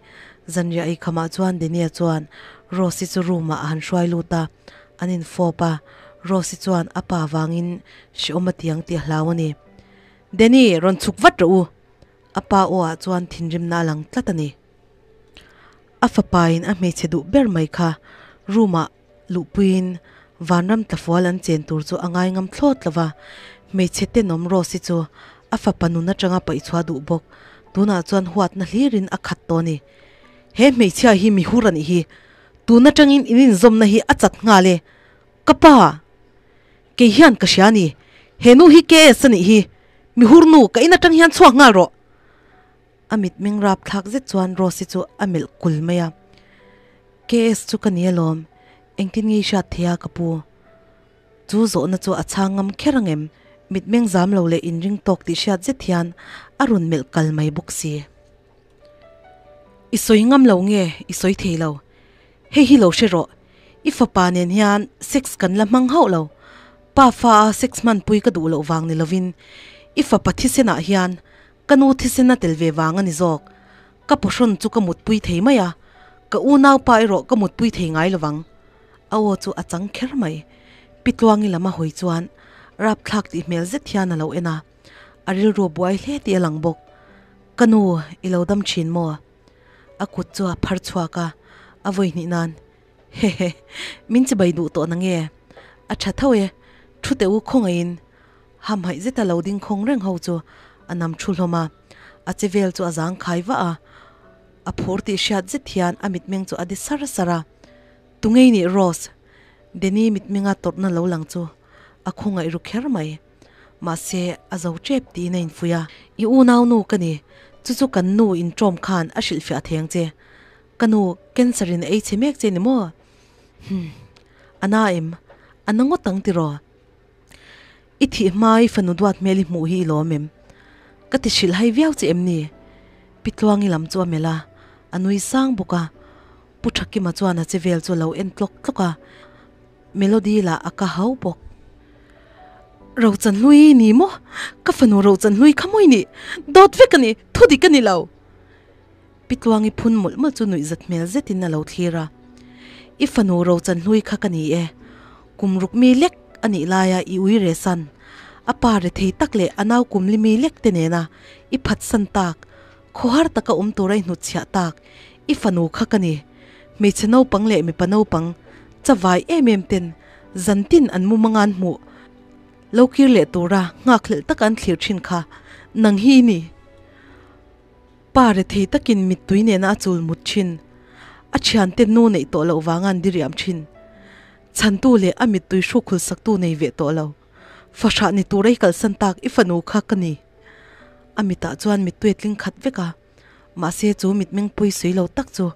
Zanriah eikhamah chuan Danny-a chuan Rose-i chu room-ah a han hruai lut a, an infawp a, Rose-i chuan a pa vangin hrehawm a ti ang tih a hlau a ni. Danny, rawn chhuk vat rawh u! A pa aw ah chuan thinrimna a lang tlat a ni. A fapain a hmeichhe duh ber mai kha room ah luhpuiin vanram tlafual an chen tur chu a ngai ngam thlawt lo va, hmeichhe tenawm Rose-i chu a fapa nun atanga paihchhuah duh bawk, tunah chuan huatna hlirin a khat tawh a ni. He hmeichhia hi mihur a nih hi, tun atangin in inzawmna hi a chat nghal e, ka pa! Kei hian ka hria a ni, he nu hi KS a nih hi, mihur nu, ka in atang hian chhuak nghal rawh! A mitmeng rap thlak zet chuan Rose-i chu a melh kul mai a, KS chu ka ni alawm, engtin nge i hriat thei a ka pu? Chu zawhna chu a chhang ngam kher ang em? Mitmeng zam lo leh inring tawk tih hriat zet hian a rawn melh kal mai bawk si. I sawi ngam lo nge i sawi thei lo? Hei hi lo hre rawh, i fapa nen hian sex kan la hmang hauh lo. Pa fa a sex hmanpui ka duh loh vang ni lovin i fapa thisenah hian ka nu thisen a tel ve vang a ni zawk. Ka pawhrawn chu ka mutpui thei mai a, ka unaupa erawh ka mutpui thei ngai lovang. A aw chu a chang kher mai. Pi Tluangi lam a hawi chuan rapthlak tih hmel zet hian a lo en a, a rilru a buai hle tih a lang bawk. Ka nu, i lo dam thin maw? A kut chu a phar chhuak a, a vawi hnih nan, Hehe, min chibai duh tawh na nge? A tha tho e, thu teh u khawngaihin. Hamhaih zeta lo ding khawng reng ho chu a nam thu hlawm a, a che vel chu a zang khai vah a, a phur tih hriat zet hian a mitmeng chu a di sar sar a. Tungei nih Rose? Danny mitmenga tawrhna lo lang chu a khawngaih ru kher mai. Mahse, a zo tep tiin a infuih a. I unau nu ka ni, chu chu kan nu inṭawm khan a hrilhfiah thei ang che. Ka nu, cancer in a ei chhe mek che ni maw? Hmm, a na em? A na ngawt ang tiraw? I thih hma i fanu duat hmel i hmuh hi i lawm em? Ka ti hrilh hai viau che em ni? Pi Tluangi lam chu a melh a, a nui sang bawk a. Pu Thakima chuan a che vel chu a lo en tlawk tlawk a, Melody lah a ka hau bawk. Rochanhlui i ni maw? Ka fanu Rochanhlui kha maw i nih? Dawt vek a ni, thu dik a ni lo! Pi Tluangi phun mawlh mawlh chu nuihzat hmel zetin a lo thlir a. I fanu Rochanhlui kha ka ni e. Kum ruk mi lek a nih laia i ui re san. A pa rethei tak leh a nau kum limi lek te nena i phatsan tak, khawhar taka awm tura i hnutchhiah tak i fanu kha ka ni. Hmeichhe naupang leh mipa naupang chavai em em ten zantin an mumanga an hmuh lo kir leh tura nghakhlelh taka an thlir thin kha nang hi i ni. Pa rethei takin mittui nena a chul mut thin, a thiante nu neih tawh loh vanga an diriam thin. Chhantu leh a mittui hrukhul saktu nei ve tawh lo. Fahrah ni tura i kalsan tak i fanu kha ka ni. A mitah chuan mittui a tling khat vek a, mahse chu mitmeng pui sui lo tak chu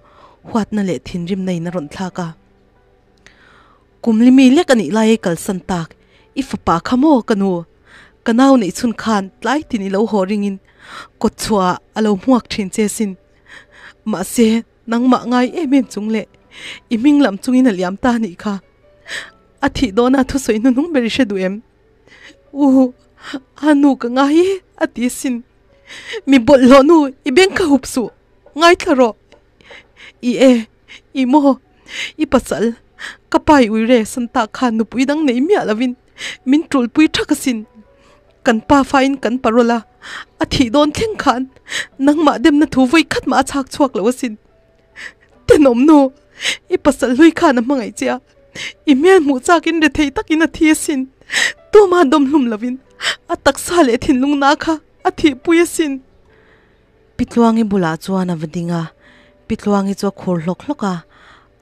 huatna leh thinrimna in a rawn thlak a. Kum limi lek a nih lai i kalsan tak i fapa kha maw ka nu? Ka nau neih chhun khan tlai tin i lo haw ringin kawtchhuah ah a lo hmuak thin che sin. Mahse nangmah ngai em em chung leh i hming lam chungin a liam ta a nih kha. A thih dawna thusawi hnuhnung ber i hre duh em? U, a nu ka ngai e, a ti asin. Mi bawlhhlawh nu, i beng kha hup suh, ngaithla rawh. I e, i maw, i pasal, ka pa i ui re san tak khan nupui dang nei miah lovin min tulpui thak asin. Kan pa fain kan parol a, a thih dawn thleng khan nangmah demna thu vawi khat mah a chhak chhuak lo asin. Tenawm nu, i pasal hlui khan a hmangaih che a, i hmel hmuh chakin rethei takin a thi asin. Tuma dawmhlum lovin a taksa leh thinlungna kha a thihpui asin. Pi Tluangi bulah chuan a va ding a, Pi Tluangi chu a khur hlawk hlawk a,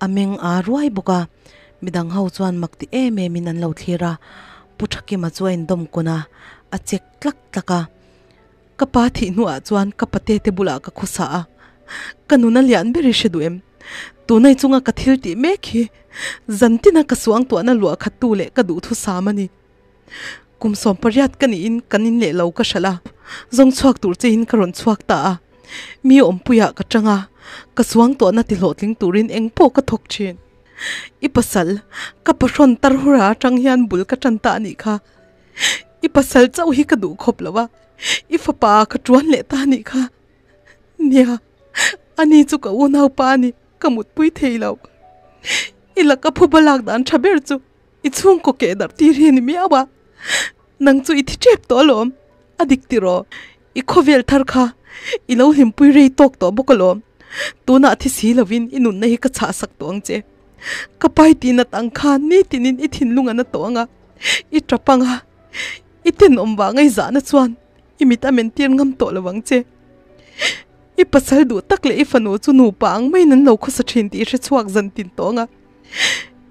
a meng aa ruai bawk a. Midang ho chuan mak ti em emin an lo thlir a, Pu Thakima chu a indawm kun a, a chek tlak tlak a. Ka pa thih hnuah chuan ka pate te bulah ka khawsa a, ka nuna lian ber i hre duh em? Tunai chunga ka thil tih mek hi zantina ka suangtuahna luah khat tu leh ka duhthusam a ni. Kum 18 ka niin kan in leh lo ka hralh a, zawng chhuak tur che in ka rawn chhuak ta a, mi awmpuiah ka tang a, ka suangtuahna ti hlawhtling turin eng pawh ka thawk thin. I pasal, ka pahrawn tar hura atang hian bul ka tan ta a nih kha. I pasal chauh hi ka duh khawp lo a, i fapa ka tuan leh ta anih kha. Nia, ani chu ka unaupa a ni, ka mutpui thei lo. I laka phuba lak dan tha ber chu i chhungkaw keh darh tir hi a ni miau a. Nang chu i thi tep tawh alawm, a dik tiraw? I khawvel thar kha i lo hlimpui rei tawk tawh bawk alawm. Tunah thi si lovin i nunna hi ka chhah sak tawh ang che. Ka pai tih nat ang khan nitinin i thinlung a na tawh ang a, i tap ang a, i tenawm vang a i zahna chuan i mit a men tir ngam tawh lo ang che. I pasal duh tak leh i fanu chu nupa ang maiin an lo khawsa thin tih i hre chhuak zan tin tawh ang a,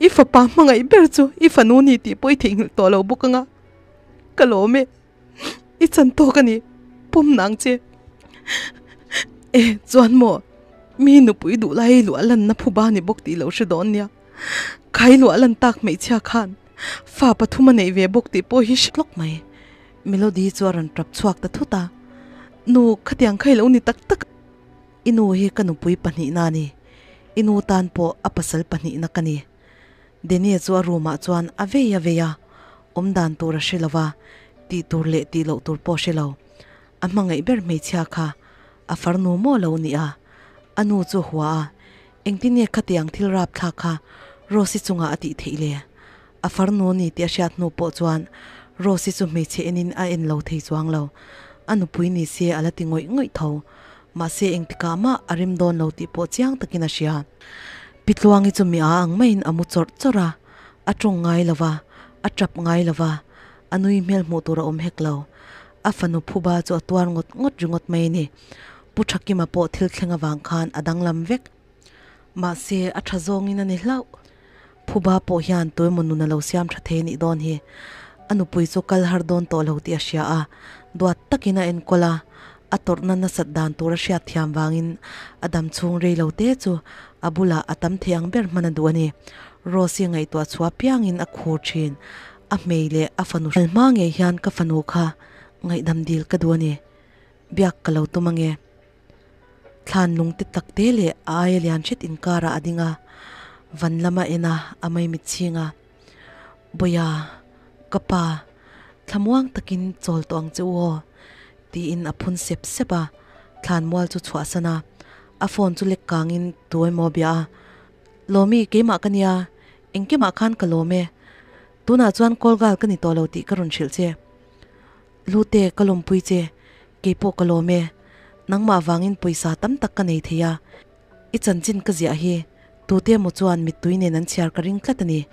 i fapa hmangaih ber chu i fanu ni tih pawh i theihnghilh tawh lo bawk ang a, ka lawm e. I chan tawk a ni, pawm nang che. E, chuan maw, mi nupui duh lai luah lanna phuba ni bawk tih lo hre dawn nia. Khai luah lan tak hmeichhia khan fa pathum a neih ve bawk tih pawh hi hre tlawk mai. Melody chu a rawn tap chhuak ta thut a, Nu, khatiang kha i lo ni tak tak. I nu hi ka nupui pahnihna a ni, i nu tan pawh a pasal pahnihna ka ni. Denie chu a room ah chuan a vei a vei a, awm dan tur a hre lo va, tih tur leh tih loh tur pawh a hre lo. A hmangaih ber hmeichhia kha a farnu maw lo ni a, a nu chu a hua a, engtin nge khatiang thil rapthlak kha Rose-i chungah a tih theih le? A farnu ni tih a hriat hnu pawh chuan Rose-i chu hmeichhe enin a en lo thei chuang lo. A nupui ni se a la ti ngawih ngawih tho. Mahse engtikah mah a rem dawn lo tih pawh chiang takin a hria. Pi Tluangi chu mi a ang maiin a mu chawrh chawrh a, a tawng ngai lo va, a tap ngai lo va, a nui hmel hmuh tur a awm hek lo. A fanu phuba chu a tuar ngawt ngawt ringawt mai a ni. Pu Thakima pawh thil thleng avang khan a danglam vek. Mahse a tha zawngin a ni hlauh. Phuba pawh hian tuemaw nun a lo siam tha thei a nih dawn hi. A nupui chu kal har dawn tawh lo tih a hria a, duat takin a enkawl a, a tawrhna nasat dan tur a hriat thiam vangin a dam chhung rei lo te chu a bulah a tam thei ang ber hman a duh a ni. Rose-i ngaihtuah chhuah piangin a khur thin. A hmei leh a fanu hral hma ngei hian ka fanu kha ngaihdam dil ka duh a ni. Biak ka lo tum ange. Thlan lung te tak te leh a aia lian hret inkarah a ding a, van lama en a, a maimit chhing a. Bawia, ka pa, thlamuang takin chawl tawh ang che u aw, tiin a phun sep sep a, thlan mual chu chhuahsan a, a phone chu lek kangin tu emaw a bia a, Lawmi, keimah ka nia, engkimah khan ka lawm e, tunah chuan call girl ka ni tawh lo tih ka rawn hrilh che. Hlute ka lawmpui che, keipawh ka lawm e. Nangmah vangin pawisa tam tak ka nei thei a, i chanchin ka ziah hi tute emaw chuan mittui nen an chhiar ka ring tlat a ni.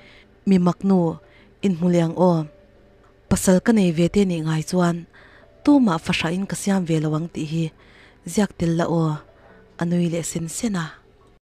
Mi maknu, inhmu leh ang aw. Pasal ka nei ve te nih ngai chuan tumah fahrahin ka siam ve lo ang tih hi ziak tel la aw, a nui leh sen sen a.